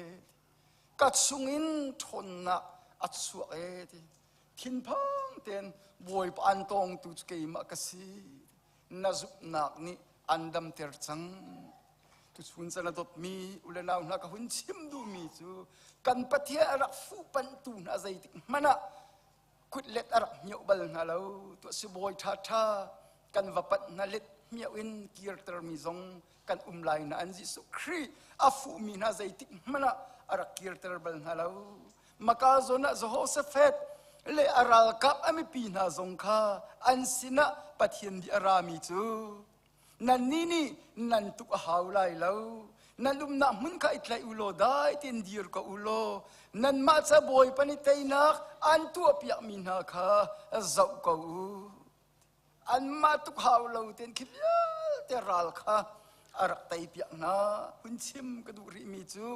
ka chungin ṭhawnnak a chuak e ti thinphang tein Bawipa an tawngtu cu keimah ka si na zumhnak nih an damter cang tuchun chan a dawtmi u le nau hna ka hun chim duhmi cu kan Pathian a rak fuhpanhtu hna zeitik hmanh ah kutlet a rak hmioh bal hna lo tuah sibawi ṭhaṭha kan va panh hna let hmioh in kirtermi zong kan um lai na an Jesuh Khrih a fuhmi hna zeitik hmanh ah a rak kirter bal hna lo Maka zawn ah Jehoshaphat le a ralkap a mipi hna zong kha an sinah Pathian nih a rami cu nannih nih nan tuk a hau lai lo nan umnak hmun kha i tlaih u law dai tein dir ko u law nanmah ca Bawipa nih teinak an tuahpiakmi hna kha zoh ko u anmah tuk hau lo tein khi vialte ral kha a rak teipiak hna hun chim ka duh rihmi cu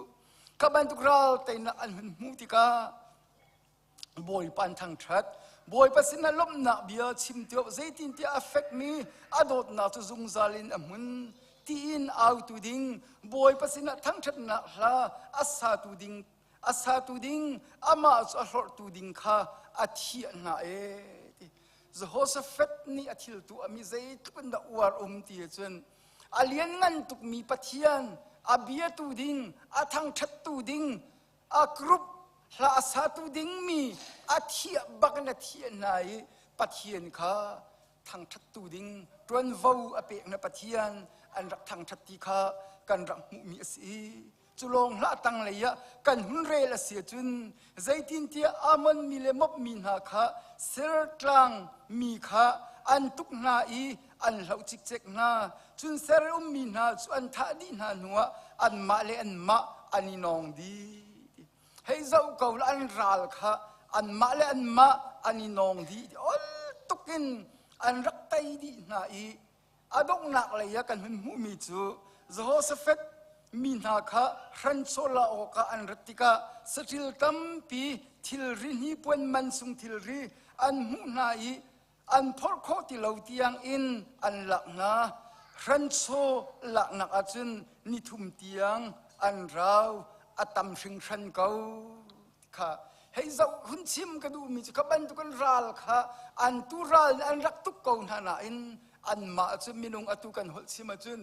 kha bantuk ral teinak an hun hmuh tikah Bawipa an thangṭhat Bawipa sinah lawmhnak bia chim tiawk zeitintiah a fekmi a dawtnak cu zungzal in a hmun tiin autu ding Bawipa sinah thangṭhatnak hla a satu ding a satu ding amah cu a hlorhtu ding kha a thiah hna e ti Jehoshaphat nih a thil tuahmi zeitluk in dah uar um ti cun. A lianngan tukmi Pathian, a biatu ding, a thangṭhattu ding, a group hla a satu dingmi a thiah bak in a thiah hna i Pathian kha thangṭhattu ding ṭuanvo a pek na Pathian an rak thangṭhat ti kha kan rak hmuhmi a si. Cu lawng hlah tanglei ah kan hun rel a si ahcun zeitintiah Ammon mi le Moab mi hna kha Sertlang mi kha an tuk hna i an hloh cikcek hna. Cun ser ummi hna cu an thah dih hna hnuah anmah le anmah an i nawng dih. Hei zoh ko la an ral kha anmah le anmah an i nawng dih. Ol tukin an rak tei dih hna i a donghnak lei ah kan hun hmuhmi cu Jehoshaphat mi hna kha hranchaw la awkah an rat tikah saṭil tampi thilri hnipuan mansung thilri an hmuh hna i an phorh khawh ti lo tiang in an lak hna. Hranchaw laknak ahcun nithum tiang an rau a tam hringhran ko kha hei zoh hun chim ka duhmi cu kha bantukin ral kha an tu ral nih an rak tuk ko hna nain anmah cu minung atu kan holh chim ahcun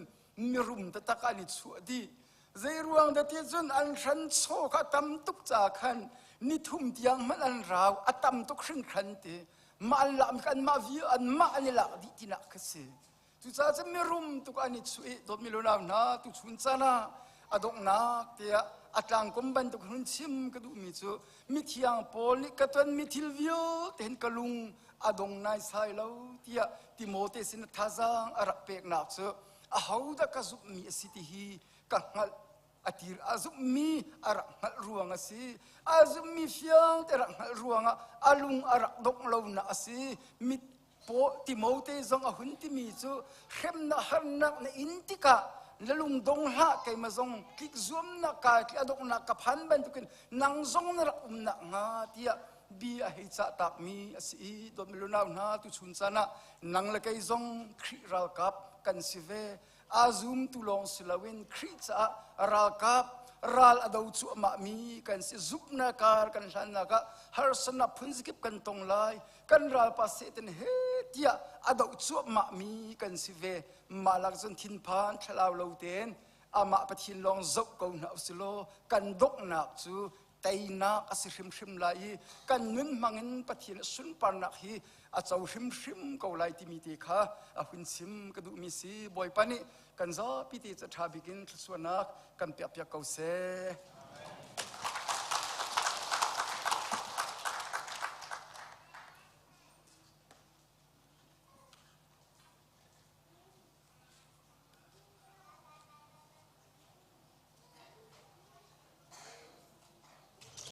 mirum taktak an i chuah dih. Zei ruang dah ti cun an hranchaw kha tam tuk ca khan nithum tiang hmanh an rau a tam tuk hringhran ti mah an lak anmah vi anmah an i lak dih tinak kha si. Cucaah cun mirum tuk an i chuih i dawtmi lunau hna tuchun caan ah a donghnak tiah a tlangkom bantuk hun chim ka duhmi cu mithiang Paul nih ka tonmi thil vialte hin ka lung a dong naisai lo tiah Timote sin thazaang a rak peknak cu ahodah ka zumhmi a si ti hi ka hngalh a tir a zumhmi a rak hngalh ruang a si. A zumhmi fiang te rak hngalh ruangah a lung a rak dongh lonak a si. Mit Timote zong a hun timi cu hremnak harnak na in tikah na lung dong hlah keimah zong tlik zuamnak ka tli a donghnak ka phan bantukin nang zong na rak umnak hnga tiah bi a hei cah takmi a si i dawtmi lunau hna tuchun caan ah nang le kei zong Khrih ralkap kan si ve. A zumtu lawng si loin Khrih caah ralkap ral a do cuahmah mi kan si. Zumhnak kar kan hlannak ah harsatnak phunzikip kan tong lai. Kan ralpa Satan he tiah a doh cuahmah mi kan si ve. Mah lak cun thinphan thlalau lo tein amah Pathian lawng zoh ko hna usilaw kan donghnak cu teinak a si hrimhrim lai i kan nun hmangin Pathian sunparnak hi a co hrimhrim ko lai timi te kha a hun chim ka duhmi si. Bawipa nih kan zapi te cu ṭha bik in thluachuahnak kan piakpiak ko seh.